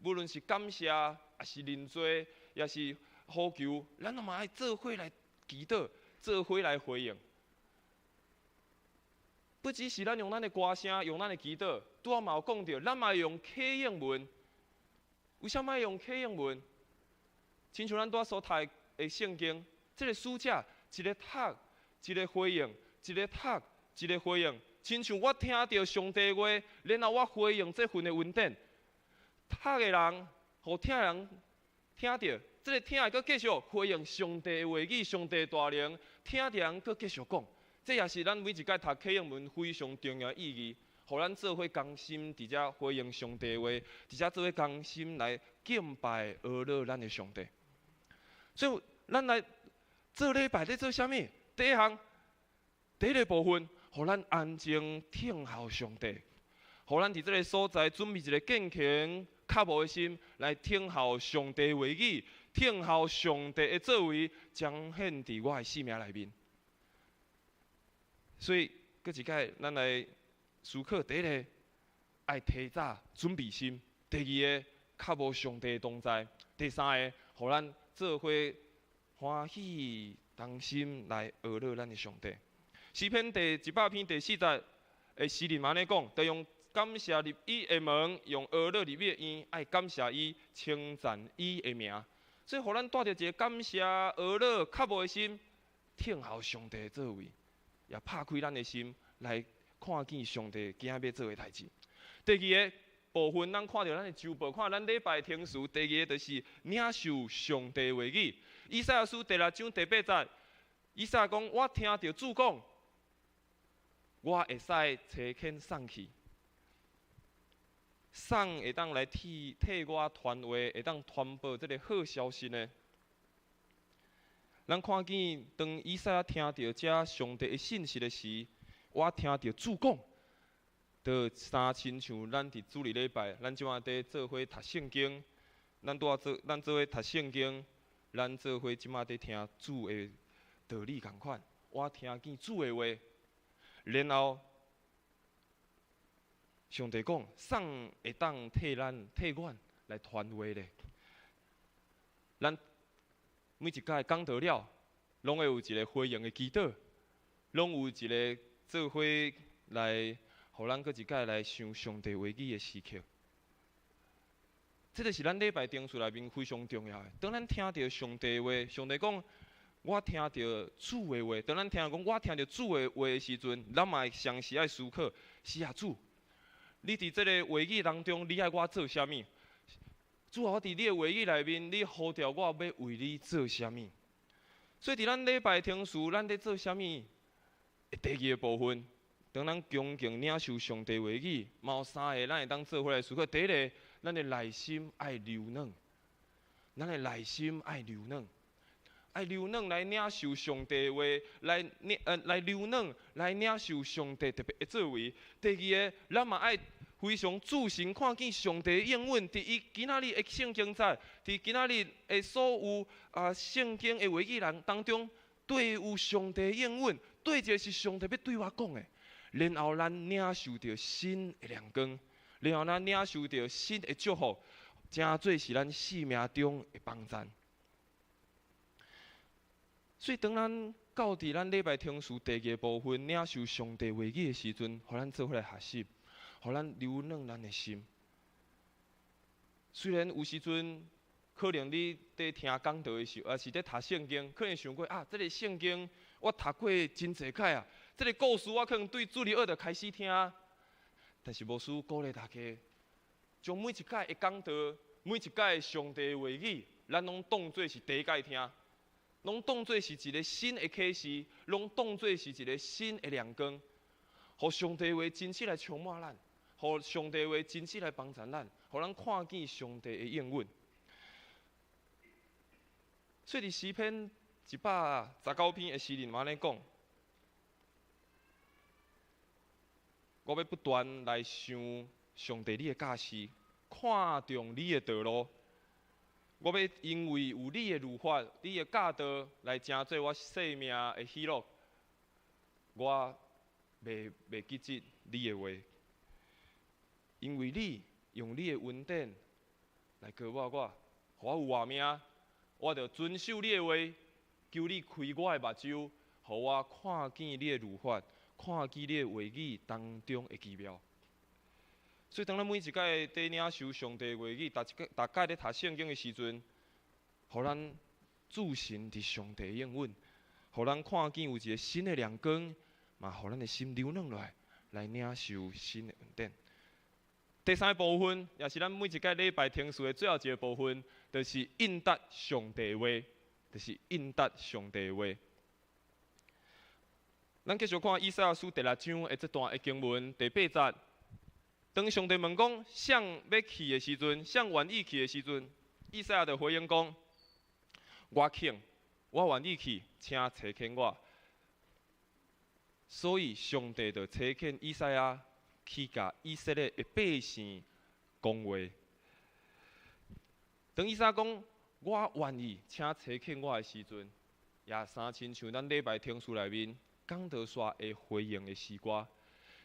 Speaker 3: 無論是感謝，抑是認罪，抑是呼求，咱攏嘛愛做伙來祈禱，做伙來回應。不只是咱用咱的歌聲，用咱的祈禱，拄仔嘛有講著，咱嘛用啟應文。為啥物愛用啟應文？親像咱拄仔所讀的聖經，這个使者一个讀，一个回應，一个讀，一个回應。親像我聽著上帝話，然後我回應這份的恩典。讀的人，予聽的人聽著，這个聽的閣繼續回應上帝的話語，上帝的大能，聽著人閣繼續講。這也是咱每一擺讀啟應文非常重要的意義，予咱做伙同心佇遮回應上帝的話，佇遮做伙同心來敬拜阿樂咱的上帝。所以，咱來做禮拜咧做啥物？第一項，第一个部分，予咱安靜聽候上帝，予咱佇這个所在準備一个敬虔、渴慕的心來聽候上帝話語，聽候上帝的作為彰顯佇我的生命內面。所以，閣一擺，咱來思考：第一个，愛提早準備心；第二个，較無上帝同在；第三个，予咱做伙歡喜同心來阿樂咱的上帝。詩篇第100篇第4節的詩人按呢講，就用感謝入伊的門，用阿樂入伊的院，愛感謝伊，稱讚伊的名。所以，予咱帶著一个感謝阿樂渴慕的心，聽候上帝的作為。也拍開咱的心來看見上帝今仔欲做的代誌。第二個部分，咱看著咱的週報，看咱禮拜程序。第二个就是領受上帝話語。以賽亞書第六章第八節，以賽亞講：我聽著主講，我會使差遣送去。啥會當來替我傳話，會當傳播這个好消息呢？咱看見當以賽亞聽著這上帝的信息的時，我聽著主講，就相親像咱佇主日禮拜，咱這馬佇做伙讀聖經，咱拄仔做，咱做伙讀聖經，咱做伙這馬佇聽主的道理仝款。我聽見主的話，然後上帝講，啥會當替咱替阮來傳話咧？咱每一擺講道了，攏會有一个回應的祈禱，攏有一个做伙來，予咱閣一擺來想上帝話語的時刻。這个是咱禮拜程序內面非常重要的。當咱聽著上帝話，上帝講，我聽著主的話。當咱聽講我聽著主的話的時陣，咱嘛會同時愛思考：是啊，主，你佇這个話語當中，你愛我做啥物？主啊，我佇你的話語內面，你呼召我欲為你做啥物？所以佇咱禮拜程序，咱佇做啥物？第二个部分，當咱恭敬領受上帝話語，嘛有三个咱會當做伙來思考。第一个，咱的內心愛柔軟，咱的內心愛柔軟，愛柔軟來領受上帝話，來柔軟來領受上帝特別的作為。第二个，咱嘛愛非常注神看見上帝應允，佇伊今仔日的聖經節，佇今仔日的所有聖經的話語人當中，對有上帝應允，對一个是上帝欲對我講的，然後咱領受著新的亮光，然後咱領受著新的祝福，成做是咱生命中的幫贊。所以當咱到佇咱禮拜程序第二个部分領受上帝話語的時陣，予咱做伙來學習，予咱柔軟咱的心。雖然有時陣可能你佇聽講道的時候，抑是佇讀聖經，可能想過啊，這个聖經我讀過真濟擺啊，這个故事我可能對主日學就開始聽。但是牧師鼓勵大家，將每一擺的講道，每一擺上帝的話語，咱攏當做是第一擺聽，攏當做是一个新的啟示，攏當做是一个新的亮光，予上帝話真實來充滿咱，予上帝話真實來幫助咱，予咱看見上帝的應允。所以佇詩篇119篇的詩人嘛按呢講：我欲不斷來想上帝你的教示，看重你的道路。我欲因為有你的律法、你的教導來成做我生命的喜樂。我袂記得你的話，因為你用你的恩典來膏抹我，予我有活命。我著遵守你的話，求你開我的目睭，予我看見你的律法，看見你的話語當中的奇妙。所以，當咱每一擺佇領受上帝話語，逐一擺、逐擺咧讀聖經的時陣，予咱注神佇上帝應允，予咱看見有一個新的亮光，嘛，予咱的心柔軟落來，來領受新的恩典。第三个部分，也是咱每一擺禮拜程序的最後一個部分，就是應答上帝話，就是應答上帝話。咱繼續看以賽亞書第六章的這段的經文第八節。當上帝問講誰欲去的時陣，誰願意去的時陣，以賽亞就回應講：我肯，我願意去，請差遣我。所以上帝就差遣以賽亞去共以色列的百姓講話。當以賽亞講我願意，請差遣我的時陣，也相親像咱禮拜程序內面講道煞會回應的詩歌，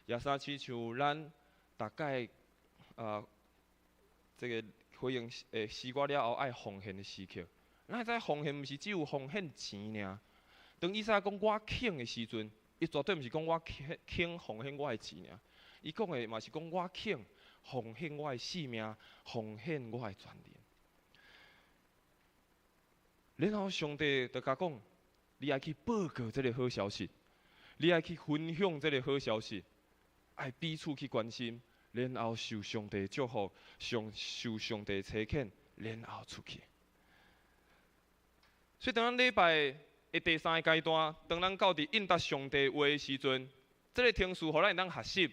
Speaker 3: 也相親像咱逐擺這个回應的詩歌了後愛奉獻的時刻。咱會知奉獻毋是只有奉獻錢爾。當以賽亞講我肯的時陣，伊絕對毋是講我肯奉獻我的錢爾。伊講的嘛是講我肯奉獻我的性命，奉獻我的全人。然後上帝就共講：你愛去報告這个好消息，你愛去分享這个好消息，愛彼此去關心，然後受上帝祝福，受上帝差遣，然後出去。所以當咱禮拜的第三个階段，當咱到佇應答上帝話的時陣，這个程序予咱會當學習，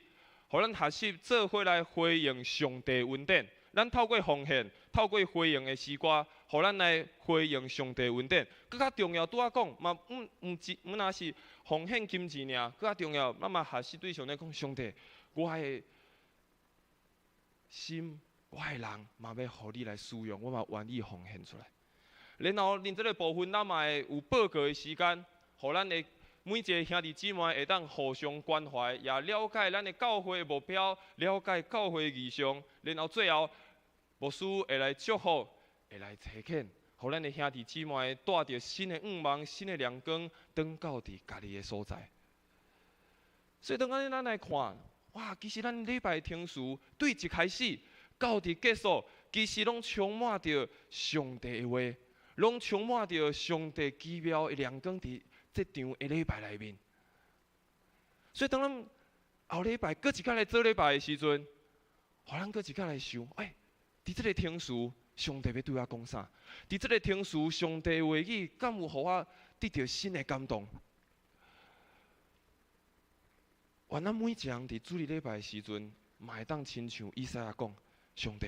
Speaker 3: 予咱學習做伙來回應上帝恩典。咱透過奉獻，透過回應的詩歌，予咱來回應上帝恩典。閣較重要，拄仔講嘛，毋毋只毋若是奉獻金錢爾，閣較重要，咱嘛學習對上帝講：上帝，我的心，我的人，嘛欲予你來使用，我嘛願意奉獻出來。然後，恁這个部分，咱嘛會有報告的時間，予咱的每一个兄弟姊妹會當互相關懷，也了解咱的教會的目標，了解教會的異象。然後最後，牧師會來祝福，會來差遣，予咱的兄弟姊妹帶著新的願望、新的亮光，轉到佇家己的所在。所以當按呢咱來看，哇，其實咱禮拜程序對一開始到佇結束，其實攏充滿著上帝的話，攏充滿著上帝奇妙的亮光佇這場的禮拜內面。所以當咱後禮拜閣一擺來做禮拜的時陣，予咱閣一擺來想，欸，佇這个程序，上帝欲對我講啥？佇這个程序，上帝話語敢有予我得著新的感動？願咱每一人佇主日禮拜的時陣，嘛會當親像以賽亞講：上帝，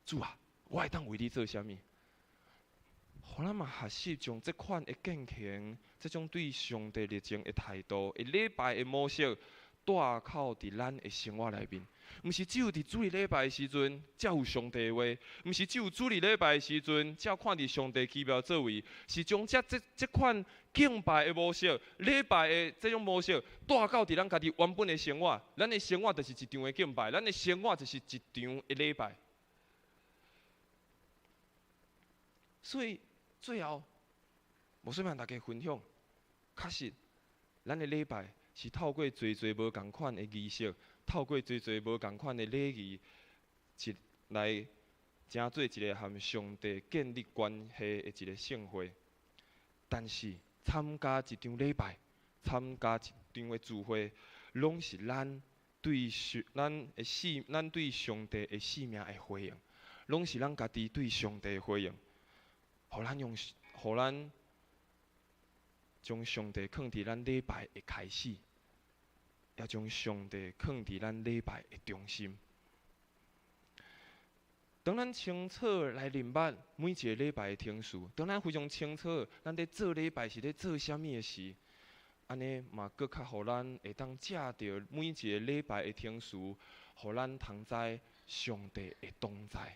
Speaker 3: 主啊，我會當為你做啥物？予咱嘛學習將這款的敬虔，這種對上帝熱情的態度、的禮拜的模式，帶到佇咱的生活內面。毋是只有佇主日禮拜的時陣，才有上帝的話；毋是只有主日禮拜的時陣，才看佇上帝奇妙作為。是將這這這款敬拜的模式、禮拜的這種模式，帶到佇咱家己原本的生活。咱的生活就是一場的敬拜，咱的生活就是一場的禮拜。所以最後，無需欲大家分享，確實，咱的禮拜是透過濟濟無仝款的儀式，透過濟濟無仝款的禮儀，一來成做一个和上帝建立關係的一个聖會。但是參加一場禮拜，參加一場的聚會，攏是咱對上咱的生，咱對上帝的生命的回應，攏是咱家己對上帝的回應。予咱用，予咱將上帝囥佇咱禮拜的開始，也將上帝囥佇咱禮拜的中心。當咱清楚來認捌每一个禮拜的程序，當咱非常清楚咱佇做禮拜是咧做啥物的時，按呢嘛閣較予咱會當藉著每一个禮拜的程序，予咱通知上帝的同在，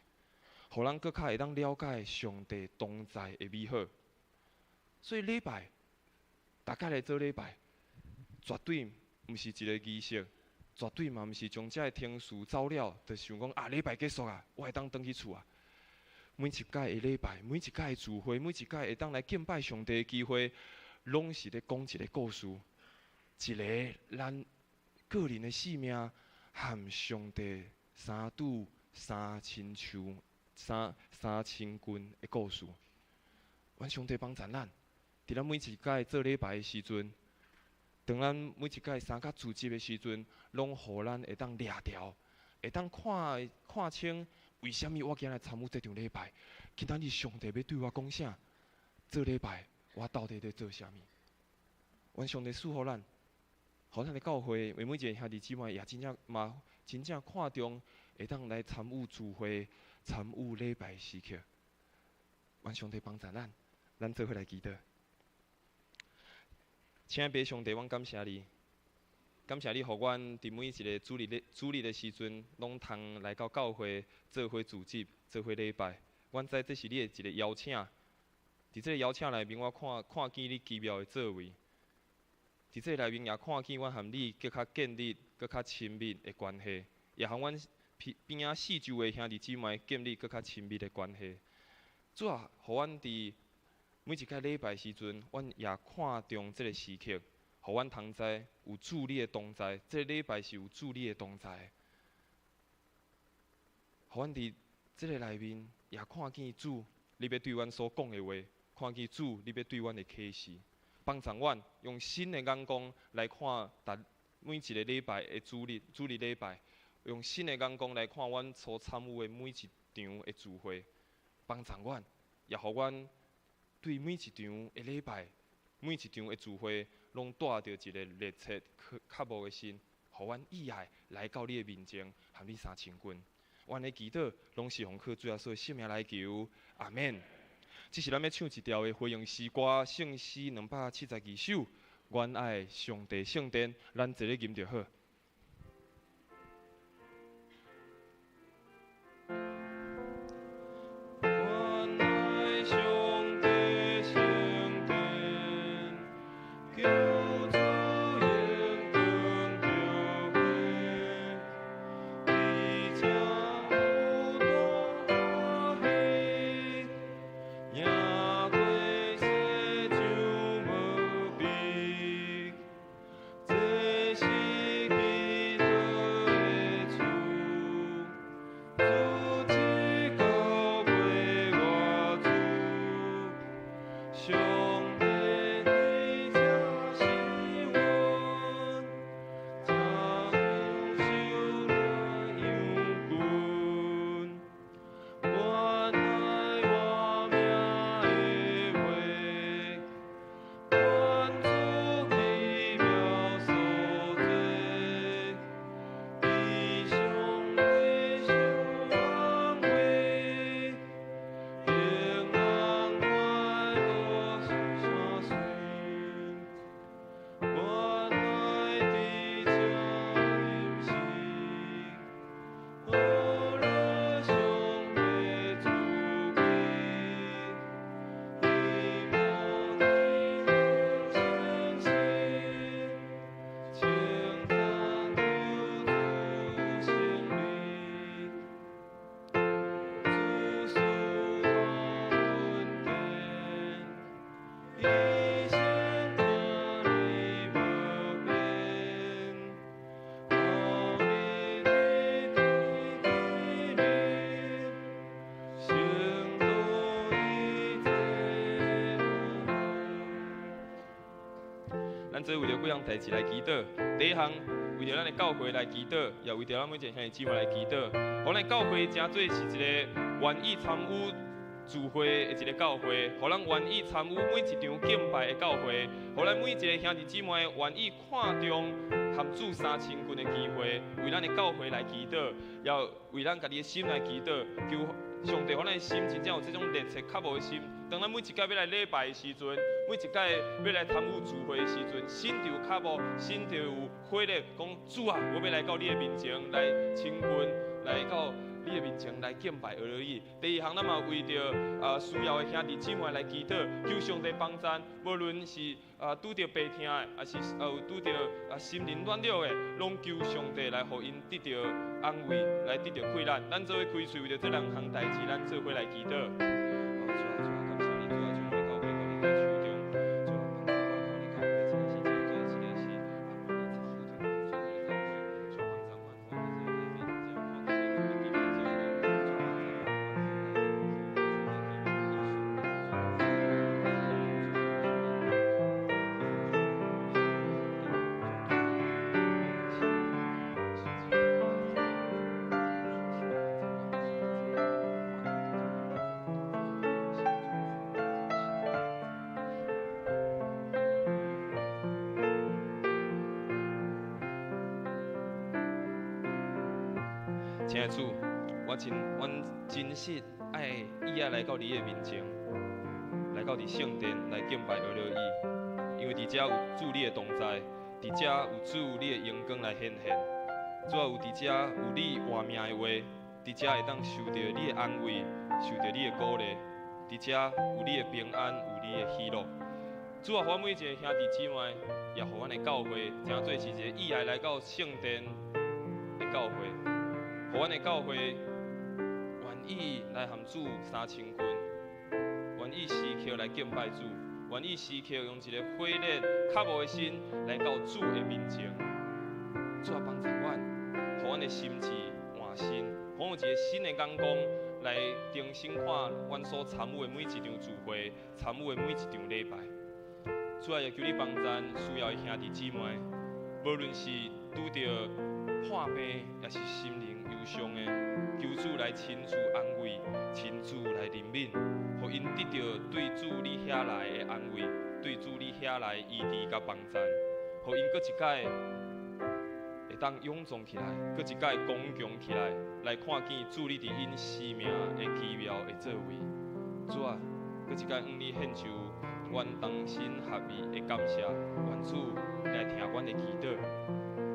Speaker 3: 予咱閣較會當了解上帝同在的美好。所以禮拜，逐家來做禮拜，絕對毋是一个儀式，絕對嘛毋是將這个程序走了，就想講啊禮拜結束啊，我會當轉去厝啊。每一擺的禮拜，每一擺的聚會，每一擺會當來敬拜上帝的機會，攏是咧講一个故事，一个咱個人的生命和上帝相拄相親像、相相親近的故事。願上帝幫助咱，佇咱每一擺做禮拜的時陣，當咱每一擺三甲聚集的時陣，攏予咱會當掠牢，會當看看清為啥物我今日參與這場禮拜。今仔日上帝欲對我講啥？做禮拜我到底佇做啥物？願上帝賜予咱，予咱的教會的每一个兄弟姊妹也真正嘛真正看重會當來參與聚會、參與禮拜時刻。願上帝幫助咱，咱做伙來祈禱。親愛的上帝，阮感謝你，感謝你，予阮佇每一个主日的主日的時陣，攏通來到教會做伙聚集、做伙禮拜。阮知這是你的一个邀請，佇這个邀請內面，我看看見你奇妙的作為。佇這個內面也看見阮和你閣較建立、閣較親密的關係，也和阮邊仔四周的兄弟姊妹建立閣較親密的關係。主啊，予阮佇每一擺禮拜時陣，阮也看重這个時刻，予阮通知有主你的同在。這个禮拜是有主你的同在。予阮佇這个內面也看見主，你欲對阮所講的話，看見主你欲對阮的啟示，幫助阮用新的眼光來看逐每一个禮拜的主日，主日禮拜，用新的眼光來看阮所參與的每一場的聚會，幫助阮，也予阮對每一場的禮拜、每一場的聚會，攏帶著一个熱切渴慕的心，予阮意爱来到你的面前，和你相亲近。阮的祈祷拢是奉靠主耶稣的圣名来求，阿免。这是咱欲唱一条的回应诗歌，圣诗272首。阮爱上帝圣殿，咱坐咧吟就好。阮爱上帝圣殿，求主荣光着显，伫这有大欢喜，赢过世上无比，这是基督的厝，主这教会我主，上帝伫这是阮，才享受那养分。阮爱活命的话，愿主奇妙所作，地上的相安慰，平安快乐山水。阮爱伫这饮食，呵乐上帝主权，希望你能相信，称赞求主胜利，主赐我恩典，一生疼你无变，靠你的天纪念，成就一切。咱做为著几项代志来祈祷。第一项，为著咱的教会来祈祷，也为著咱每一个兄弟姊妹来祈祷。予咱的教会成做是一个愿意参与聚会的一个教会，予咱愿意参与每一场敬拜的教会，予咱每一个兄弟姊妹愿意看重和主相亲近的机会，为咱的教会来祈祷，也为咱家己的心来祈祷，求上帝予咱的心真正有这种热切渴慕的心。当咱每一届欲来礼拜的时阵，每一届欲来参与聚会的时阵，心就有渴慕，心就有火热，讲主啊，我欲来到你的面前来亲近，来到你的面前来敬拜阿罗伊。第二项，咱嘛为著需要的兄弟姊妹来祈祷，求上帝帮赞，无论是拄著病痛的，抑是有拄著心灵软弱的，拢求上帝来予𪜶得著安慰，来得著气力。咱做伙开喙，为著这两项代志，咱做伙来祈祷。哦，主啊，主啊，感谢你，主啊，将阮的教会交你的手中，主啊，帮助我，予你教会真正是成做一个是亲爱的主，阮真实爱意爱来到你的面前，来到伫圣殿来敬拜阿罗伊，因为伫遮有主你的同在，伫遮有主你的荣光来显现。主啊，有伫遮有你活命的话，伫遮会当受著你的安慰，受著你的鼓励，伫遮有你的平安，有你的喜乐。主啊，予阮每一个兄弟姊妹，也予阮的教会，成做是一个意爱来到圣殿的教会。予阮的教会愿意来和主相亲近，愿意时刻来敬拜主，愿意时刻用一个火热渴慕的心来到主的面前。主啊，帮助阮，予阮的心志换新，予阮有一个新的眼光来重新看阮所参与的每一场聚会，参与的每一场礼拜。主啊，也求你帮助需要的兄弟姊妹，无论是拄著破病，抑是心灵忧伤的，求主来亲自安慰，亲自来怜悯，予𪜶得著对主你遐来的安慰，对主你遐来医治佮帮赞，予𪜶阁一摆会會當勇壯起來，閣一擺剛強起來，來看見主你佇𪜶生命的奇妙的作為。主啊，閣一擺向你獻上阮同心合意的感謝，願主來聽阮的祈禱，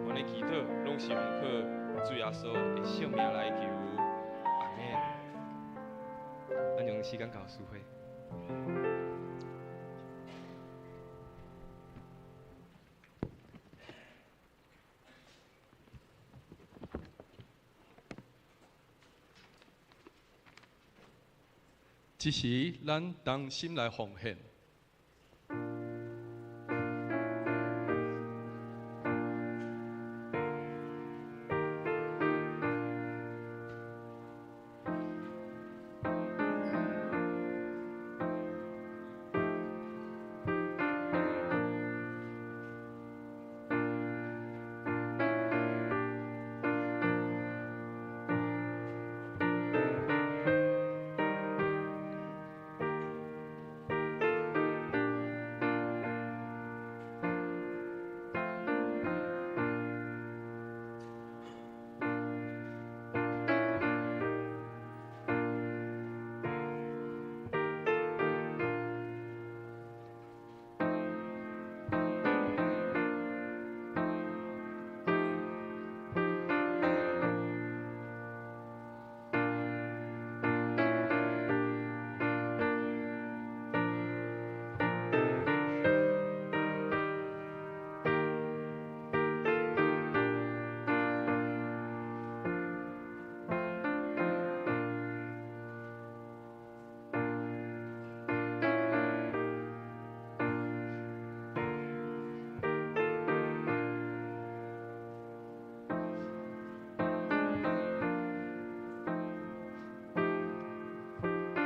Speaker 3: 阮的祈禱攏是奉靠主耶穌的聖名來求，阿們。咱將時間交予淑慧。
Speaker 4: 這時，咱同心來奉獻。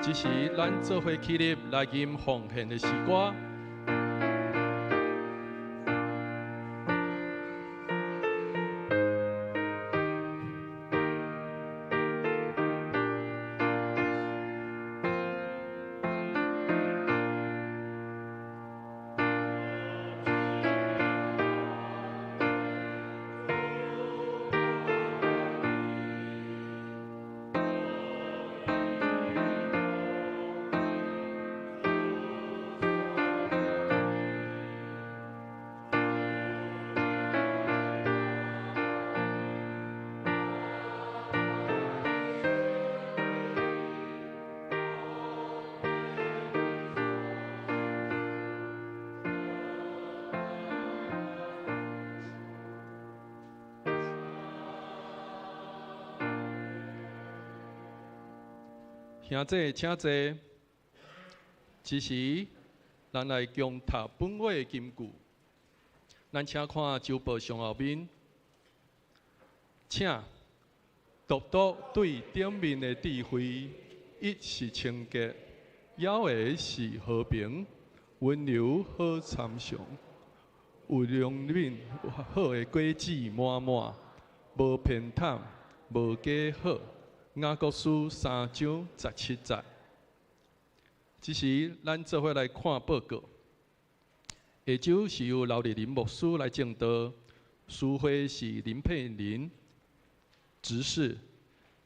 Speaker 4: 這時，咱做伙起立來吟奉獻的詩歌。兄弟，請坐。這時，咱來恭讀本會的金句。咱請看周報上後面，請獨獨對頂面的智慧，一是清潔，猶的是和平、溫柔好參詳，有良憫好的果子滿滿，無偏袒，無假好。雅各書3章17節。這時，咱做伙來看報告。下晝是由劉麗玲牧師來證道，司會是林佩玲執事。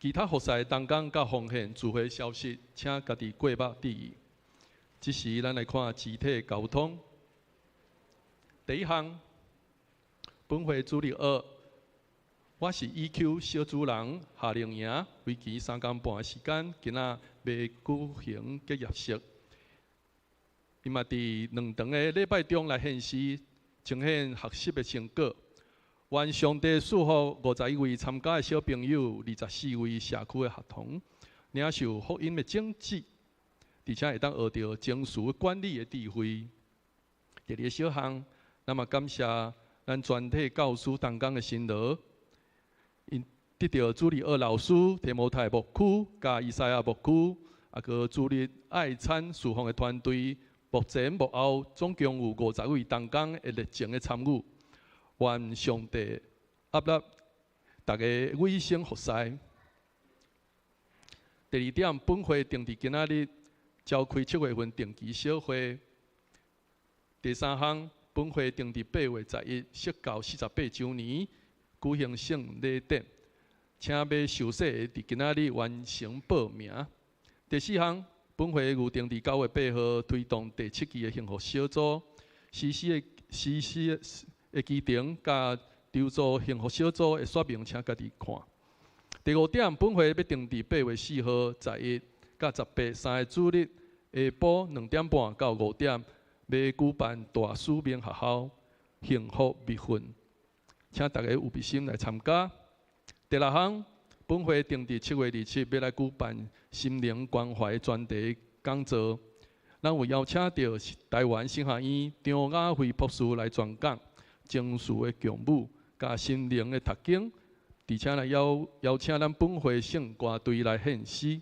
Speaker 4: 其他服侍同工佮奉獻聚會消息，請家己過目注意。這時，咱來看肢體溝通。第一項，本會主日學。我是 EQ 小主人夏令營，為期3工半的時間，今仔欲舉行結業式。伊嘛佇兩堂的禮拜中來獻詩，呈現學習的成果。願上帝賜福51位參加的小朋友，24位社區的學童，領受福音的種子，而且會當學著情緒管理的智慧。第二個小項，咱嘛感謝咱全體教師同工的辛勞。𪜶得著主日學老師提摩太牧區、佮以賽亞牧區，啊，閣主日愛餐事奉的團隊，幕前幕後總共有50位同工的熱情的參與。願上帝接納大家委身服侍。第二點，本會定佇今仔日召開7月份定期小會。第三項，本會定佇8月11，釋教48週年。举行圣礼典，请欲受洗的伫今仔日完成报名。第四项，本会预定伫9月8号推动第七期的幸福小组实施的期程，佮筹组幸福小组的说明，请家己看。第五点，本会欲定伫8月4号、11佮18三个主日下晡2点半到5点，欲举办大使命学校幸福密训，请大家有爱心来参加。第六项，本会定伫7月27欲来举办心灵关怀专题讲座，咱有邀请著台湾神学院张雅慧博士来专讲情绪的共舞佮心灵的读经，而且来邀邀请咱本会圣歌队来献诗。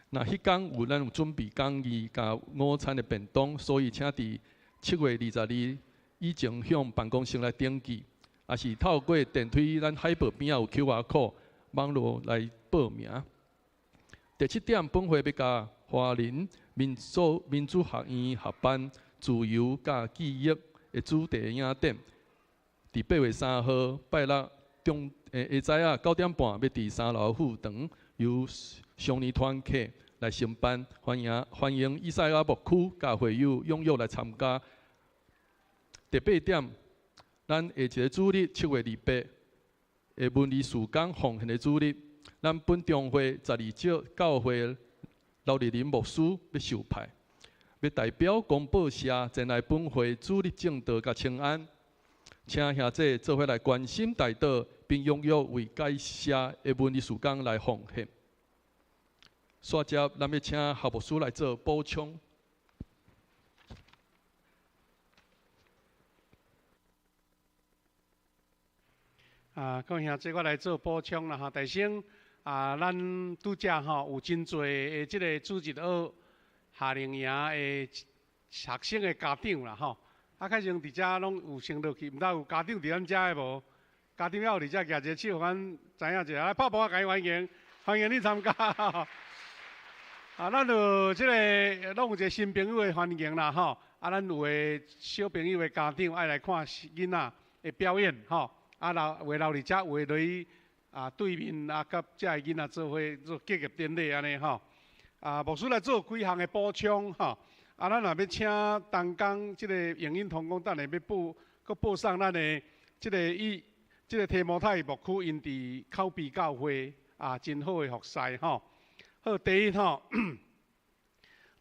Speaker 4: 那彼工有咱有准备讲义佮午餐的便当，所以请伫7月22以前向办公室来登记，抑是透过电梯咱海报边仔有 QR code 网路来报名。第七点，本会欲佮华人民主学院合办自由佮记忆的主题影展，伫8月3号拜六中下早仔9点半，欲伫三楼副堂由少年团契来承办，欢迎欢迎以赛亚牧区佮会友踊跃来参加。第八点，咱下一个主日7月28的文艺事工奉献的主日，咱本中会十二少教会刘丽玲牧师欲受派，欲代表公报社前来本会主日证道佮请安，请兄弟做伙来关心代祷，并踊跃为该社的文艺事工来奉献。煞接，咱欲请何牧师来做补充。
Speaker 5: 啊，各位兄弟，我来做补充啦吼。首先啊，咱拄才吼有真济的这个主日学夏令营的学生的家长啦吼。啊，较先伫遮拢有先落去，毋知有家长伫咱遮的无？家长犹有伫遮举一个手，予阮知影一下。来，拍鼓仔，共伊欢迎，欢迎你参加。啊，咱有这个拢有一个新朋友的欢迎啦吼。啊，咱有的小朋友的家长爱来看囡仔的表演吼。啊，留有的留伫遮，有的落去啊对面啊，佮遮个囡仔做伙做结业典礼按呢吼。啊，牧师来做几项的补充吼。啊，咱若欲请同工这个影音同工，等下欲报，阁报送咱的这个以这个提摩太牧区，𪜶伫口边教会啊，真好的服侍吼。好，第一吼，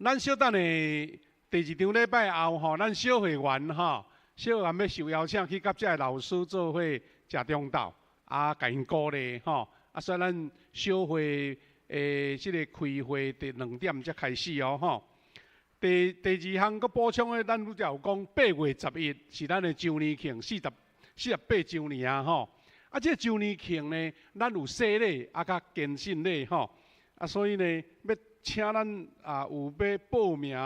Speaker 5: 咱小等下第二场礼拜后吼，咱小会员吼，小会员欲受邀请去佮遮个老师做伙食中昼，啊，共𪜶鼓励吼。啊，所以咱小会的这个开会伫2点才开始哦吼。第二项阁补充的，咱拄才有讲8月11是咱的周年庆，48周年啊吼。啊，这个周年庆呢，咱有洗礼啊，佮坚信礼吼。啊，所以呢，欲请咱啊有欲报名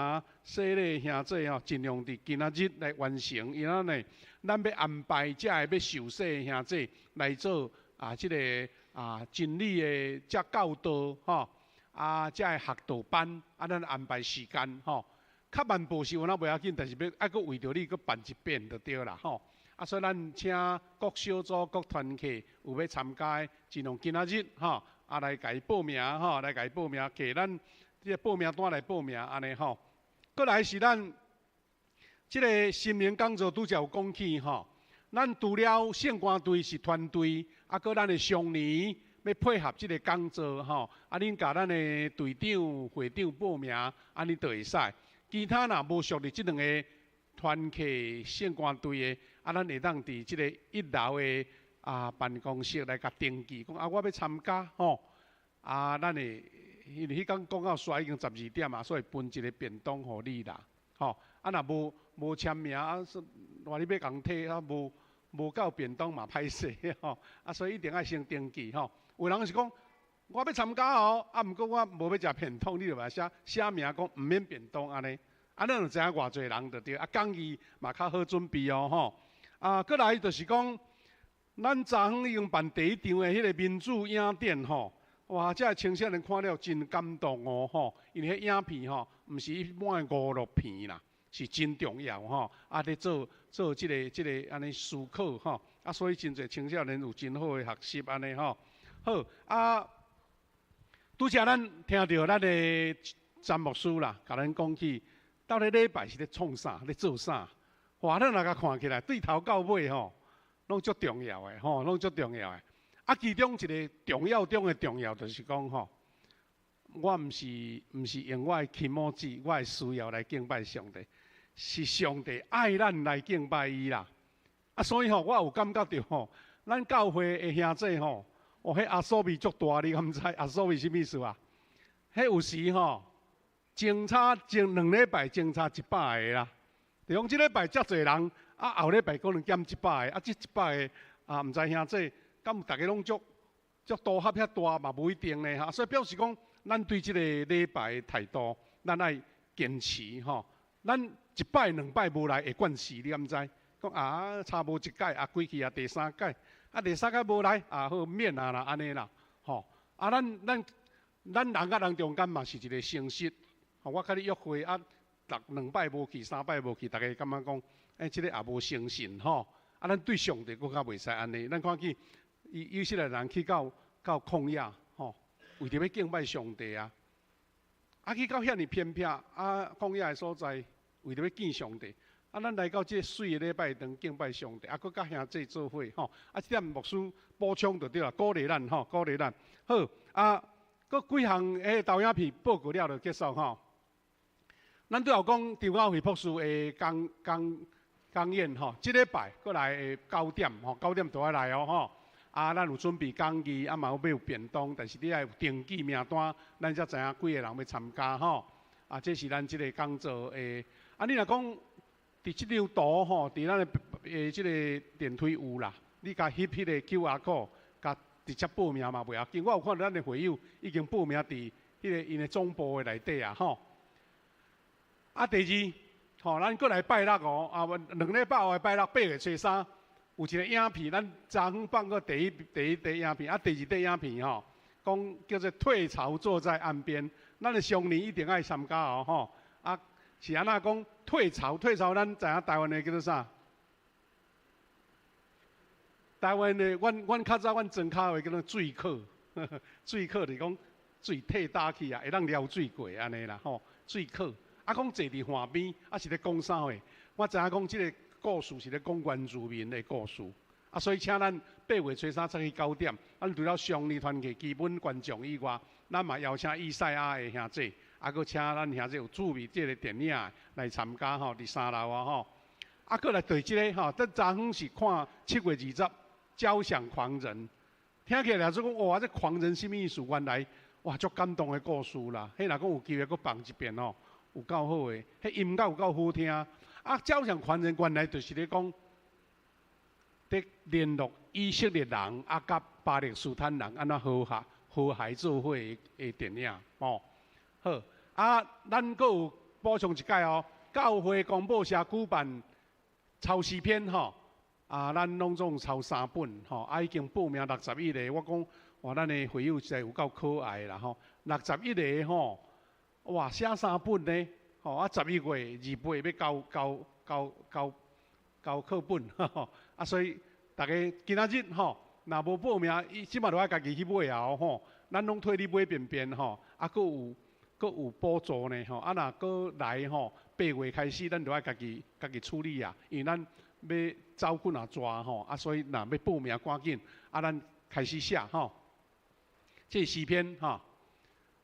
Speaker 5: 洗礼兄弟吼，尽量伫今仔日来完成。因为呢，咱欲安排遮个欲受洗的兄弟来做啊，这个啊真理的遮教导吼，啊，遮个学道班，啊，咱安排时间吼。较慢报时有哪袂要紧，但是欲爱阁为著你阁办一遍就对啦吼。啊，所以咱请各小组、各团契有欲参加的，尽量今仔日吼。啊，来共伊报名吼，来共伊报名，摕咱这个报名单来报名，按呢吼。阁来是咱这个心灵讲座拄才有讲起吼，咱除了圣歌队是团队，啊，阁咱的少年欲配合这个讲座吼，啊，恁共咱的队长、会长报名，按呢就会使。其他若无属于这两个团契圣歌队的，啊，咱会当伫这个一楼的啊办公室来共登记，讲啊，我欲参加吼，啊，咱会因为彼工讲到煞已经12点啊，所以分一个便当予你啦，吼，啊，若无签名啊，说话你欲共提啊，无够便当嘛歹势吼，啊，所以一定爱先登记吼。有人是讲我欲参加哦，啊，毋过我无欲食便当，你就嘛写写名讲毋免便当按呢，啊，咱就知影偌济人就对，啊，讲义嘛较好准备哦吼。啊，阁来就是讲，咱昨昏已经办第一场的彼个民主影展吼，哇！这个青少年看了真感动哦吼，因为彼影片吼，毋是一般的娱乐片啦，是真重要吼。啊，咧做做這個按呢思考吼。啊，所以真濟青少年有真好的學習按呢吼。好啊，拄才咱聽著咱的詹牧師啦，共咱講起，到底禮拜是咧創啥，咧做啥？哇，咱若共看起來，對頭到尾吼，攏足重要的吼，攏足重要的。啊，其中一個重要中的重要，就是講吼，我毋是用我的気持ち，我的需要來敬拜上帝，是上帝愛咱來敬拜伊啦。啊，所以吼，我有感覺著吼，咱教會的兄弟吼，哦，彼阿蘇味足大，你敢知？阿蘇味啥物意思啊？彼有時吼，相差前兩禮拜相差100個啦。就講這禮拜遮濟人，啊後禮拜可能減一百個，啊這一百個啊，毋知兄弟敢有逐家攏足足多合遐大嘛，無一定呢哈。所以表示講，咱對這個禮拜的態度，咱愛堅持吼。咱一擺兩擺無來會慣勢，你敢知？講啊，差無一擺啊，歸去啊第三擺，啊第三擺無來啊好免啊啦，按呢啦，吼。啊咱人佮人中間嘛是一個誠實。吼，我佮你約會啊，逐兩擺無去，三擺無去，逐家感覺講，欸，這個也無誠信吼。啊，咱對上帝閣較袂使按呢。咱看見以色列人去到曠野，吼，為著欲敬拜上帝啊，啊去到遐爾偏僻啊曠野的所在，為著欲見上帝。啊，咱來到這個媠的禮拜堂敬拜上帝，啊，閣佮兄弟做伙吼。啊，這點牧師補充就對啦，鼓勵咱吼，鼓勵咱。好，啊，閣幾項彼個投影片報告了就結束吼。咱拄有講張耀輝博士的講演吼，這禮拜閣來的九點吼，九點就愛來哦吼。啊，咱有準備講義，啊嘛有買有便當，但是你愛有登記名單，咱才知影幾个人欲參加吼。啊，這是咱這個講座的。啊，你若講佇這張圖吼，佇咱的這個電梯有啦，你共翕彼個 QR code，共直接報名嘛袂要緊。我有看著咱的會友已經報名佇彼個𪜶的總部的內底啊吼。啊，第二，吼，咱閣來拜六哦，啊，兩禮拜後的拜六8月初3，有一個影片，咱昨昏放過第一塊影片，啊，第二塊影片吼，講叫做退潮坐在岸邊，咱的少年一定愛參加哦，吼，啊，是按怎講退潮？退潮，咱知影台灣的叫做啥？台灣的，阮較早阮莊跤話叫做水渴，水渴就是講水退焦去啊，會當撩水過按呢啦，吼，水渴。啊，講坐佇岸邊，啊是咧講啥貨？我知影講這個故事是咧講原住民的故事。啊，所以請咱8月初3早起9點，咱除了少年團契基本觀眾以外，咱嘛邀請以賽亞的兄弟，啊，閣請咱兄弟有注意這個電影來參加吼，佇三樓啊吼。啊，閣來對這個吼，咱昨昏是看7月20交響狂人，聽起來就講哇，這狂人啥物意思？原來哇，足感動的故事啦。彼若講有機會閣放一遍吼。有夠好的，彼音樂有夠好聽。啊，交響狂人原來就是咧講，佇聯絡以色列人啊，佮巴勒斯坦人按怎和諧和諧做伙的電影，哦。好，啊，咱閣有補充一擺哦，教會公報社舉辦抄詩篇吼，啊，咱攏總抄三本吼，啊，已經報名61個，我講哇，咱的會友實在有夠可愛啦吼，61個吼。哇，寫三本呢，吼啊！11月28欲交課本，啊，所以逐家今仔日吼，若無報名，伊這馬就愛家己去買啊吼。咱攏替你買便便吼，啊，閣有補助呢吼。啊，若閣來吼，8月開始，咱就愛家己處理啊，因為咱欲走幾若逝吼，啊，所以若欲報名趕緊，啊，咱開始寫吼。這是詩篇吼，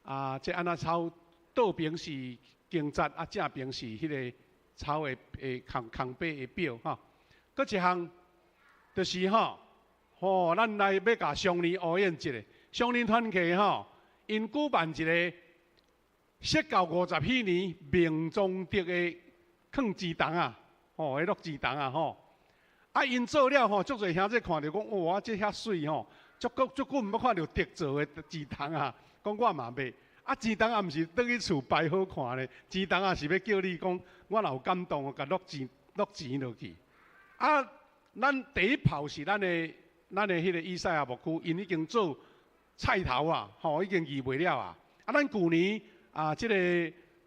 Speaker 5: 啊，這按怎抄？倒爿是經節，啊正爿是彼個抄的的空白的表吼。閣一項就是吼，吼，咱來欲共少年呼應一下，少年團契吼，𪜶舉辦一個釋教50禧年明宗德的囥錢筒啊，吼，彼落錢筒啊吼。啊，𪜶做了吼，足濟兄弟看著講，哇，這遐媠吼，足久足久毋捌看著竹做的錢筒啊，講我嘛欲。啊，錢筒也毋是轉去厝擺好看咧，錢筒也是欲叫你講，我若有感動，共落錢落錢落去。啊，咱第一炮是咱的彼個以賽亞牧區，𪜶已經做菜頭啊，吼，已經預備了啊。啊，咱舊年啊，這個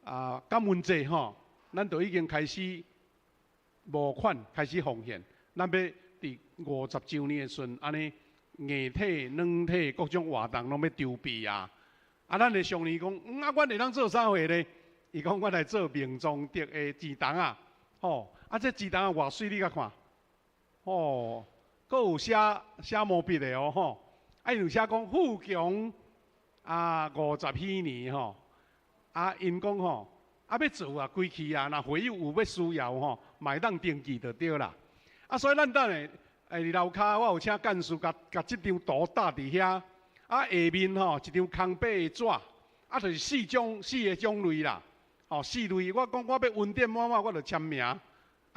Speaker 5: 啊感恩節吼，咱就已經開始募款，開始奉獻。咱欲佇50週年的時陣，按呢硬體、軟體各種活動攏欲籌備啊。啊，咱的上年講，啊，阮會當做啥貨咧？伊講，阮來做明宗德的錢筒仔，吼，啊，這錢筒仔偌媠，你共看，吼，閣有寫寫毛筆的哦，吼，啊，伊有寫講富強啊50禧年吼，啊，𪜶講吼，啊，欲做啊，規氣啊，若會友有欲需要吼，嘛會當登記就對啦。啊，所以咱等下，佇樓跤我有請幹事共共這張圖貼佇遐，啊，下面吼一張空白的紙，啊，就是四種四个種類啦。哦，四類，我講我欲恩典滿滿，我就簽名。啊，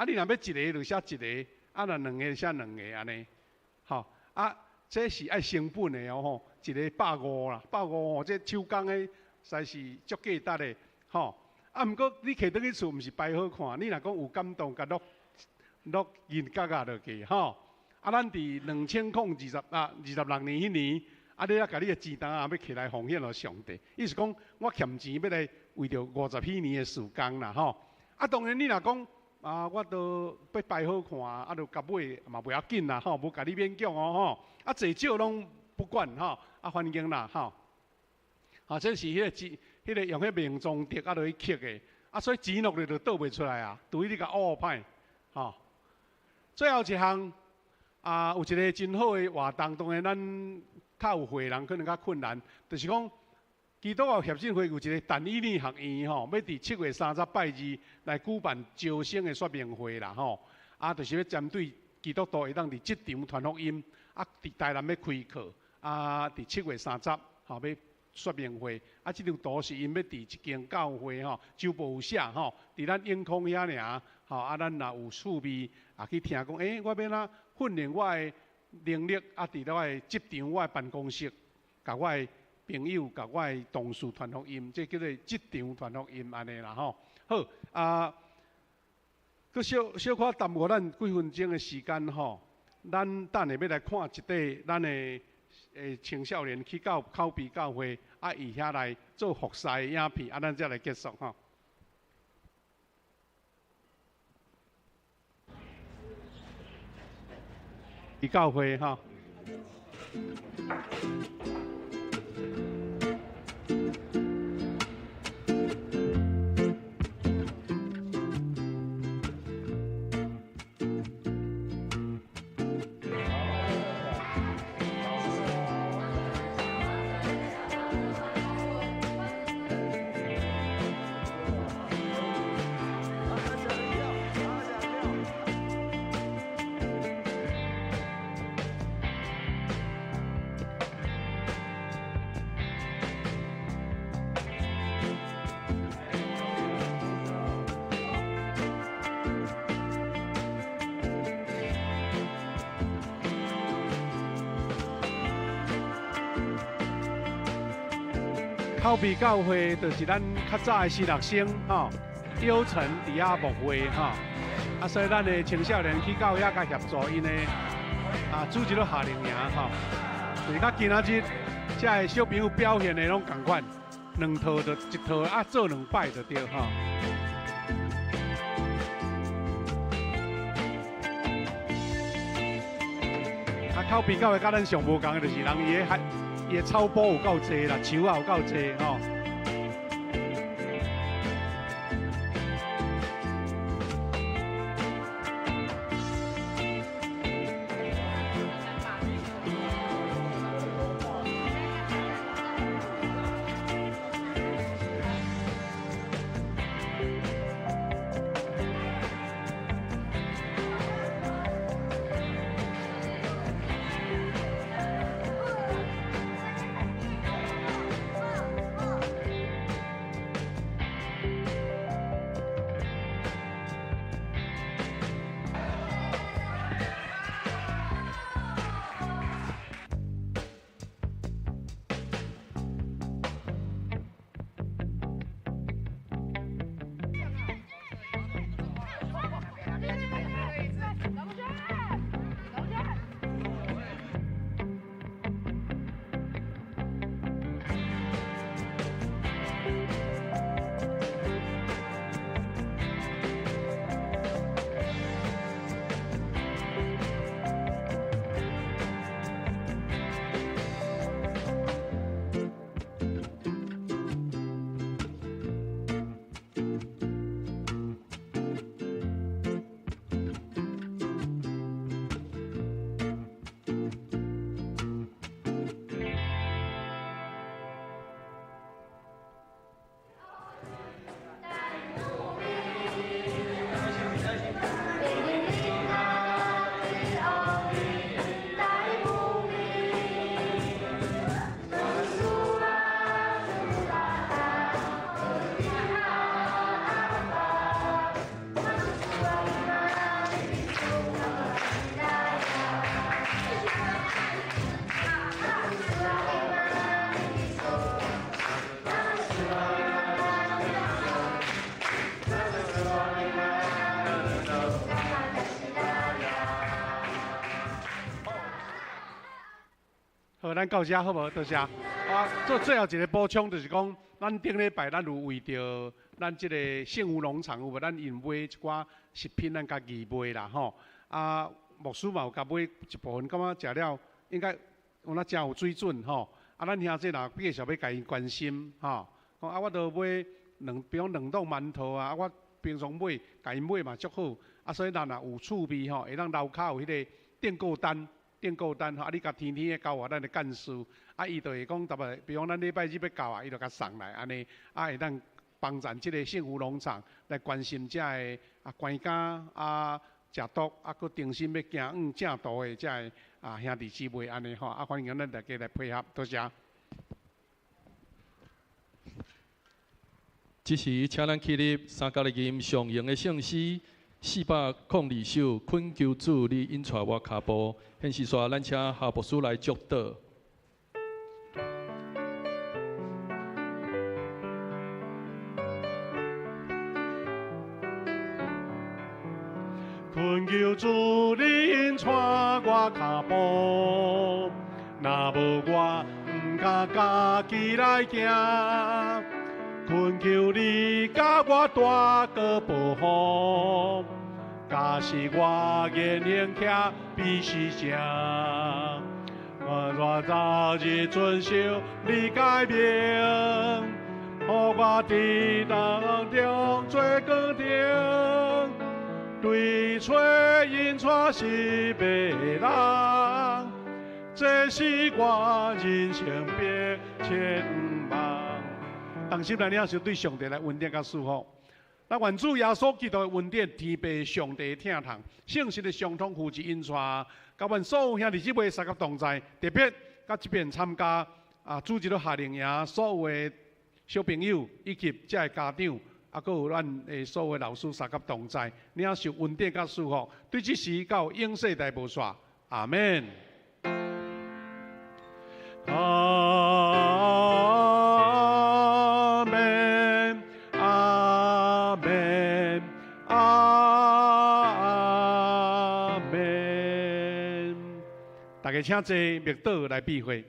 Speaker 5: 你若欲一个就寫一个，啊，若兩個就寫兩个按呢。吼，啊，這是愛成本的哦吼，一个150啦，150吼，這手工的實在是足價值的，吼。啊，毋過你提轉去厝毋是擺好看，你若講有感動，共落落銀角仔落去，吼。啊，咱佇2026年彼年，啊，你啊共你的錢筒仔欲提來奉獻予上帝，意思講我欠錢欲來為著50禧年的事工啦，吼。啊，當然你若講啊，我都欲擺好看，啊，就共買嘛袂要緊啦，吼，無共你勉強哦，吼。啊，濟少攏不管吼，啊，反正啦，吼。啊，這是彼个錢，彼个用彼明宗竹啊落去刻的，啊，所以錢落去就倒袂出來啊，除非你共烏歹，吼。最後一項啊，有一個真好的活動，當然咱較有歲人可能較困難，就是講基督教協進會有一個但以理學院吼，欲佇7月30拜二來舉辦招生的說明會啦吼，啊，就是欲針對基督徒會當佇職場傳福音，啊，佇台南欲開課，啊，佇7月30吼欲說明會，啊，這張圖是𪜶欲佇一間教會吼，周報有寫吼，佇咱永康遐爾吼，啊，咱若有趣味啊去聽講，欸，我欲按怎訓練我的能力，啊，佇我的職場、我的辦公室，共我的朋友、共我的同事傳福音，這叫做職場傳福音按呢啦吼。好，啊，閣小小可耽誤咱幾分鐘的時間吼，咱等下欲來看一塊咱的青少年去到口鼻教會，啊，伊遐來做服侍的影片，啊，咱才來結束吼。佇教會吼。口鼻教會就是咱較早的新學生吼，養成佇遐牧會吼，啊，所以咱的青少年去到遐共協助𪜶的啊，組織了夏令營吼，就是到今仔日，遮个小朋友表現的攏仝款，兩套就一套啊，做兩擺就對吼。啊，口鼻教會佮咱上無仝的就是人伊个伊的草埔有夠濟啦，樹仔有夠濟吼。咱到遮好無？多謝。啊，做最後一个補充就是講，咱頂禮拜咱有為著咱這个幸福農場有無？咱因買一寡食品，咱共義賣啦吼。啊，牧師嘛有共買一部分，感覺食了應該有那誠有水準吼。啊，咱兄弟若繼續欲共𪜶關心吼，講啊，我都買兩，比如兩檔饅頭啊，我平常買，共𪜶買嘛足好。啊，所以咱若有趣味吼，會當樓跤有彼个訂購單，訂購單吼，啊，你共天天的交予咱的幹事，啊，伊就會講，特別比如講咱禮拜日欲到啊，伊就共送來按呢，啊，會當幫贊這个幸福農場來關心遮个啊關家啊食毒啊，閣重新欲行往正途的遮个啊兄弟姊妹按呢吼，啊，歡迎咱大家來配合，多謝。
Speaker 4: 這時，請咱起立，三加來吟上榮的聖詩402首，懇求主你引帶我跤步。現時煞，咱請夏牧師來祝禱。
Speaker 5: 懇求主你引帶我跤步，若無我毋敢家己來行。懇求你共我大哥保護，假使我言行徛比是正，我若早日遵守你誡命，予我佇當中做光燈，對揣引帶失迷人，這是我人生變遷夢。同心來領受對上帝來恩典佮祝福。那願主耶穌基督的恩典、天父上帝的疼痛、聖神的相通扶持引帶，佮阮所有兄弟姊妹三佮同在，特別佮這邊參加啊主日夏令營所有的小朋友以及遮的家長，啊，閣有咱的所有的老師三佮同在，領受恩典佮祝福，對這時到永世代無煞。阿們。阿們，阿們，阿們。大家請坐，默禱來閉會。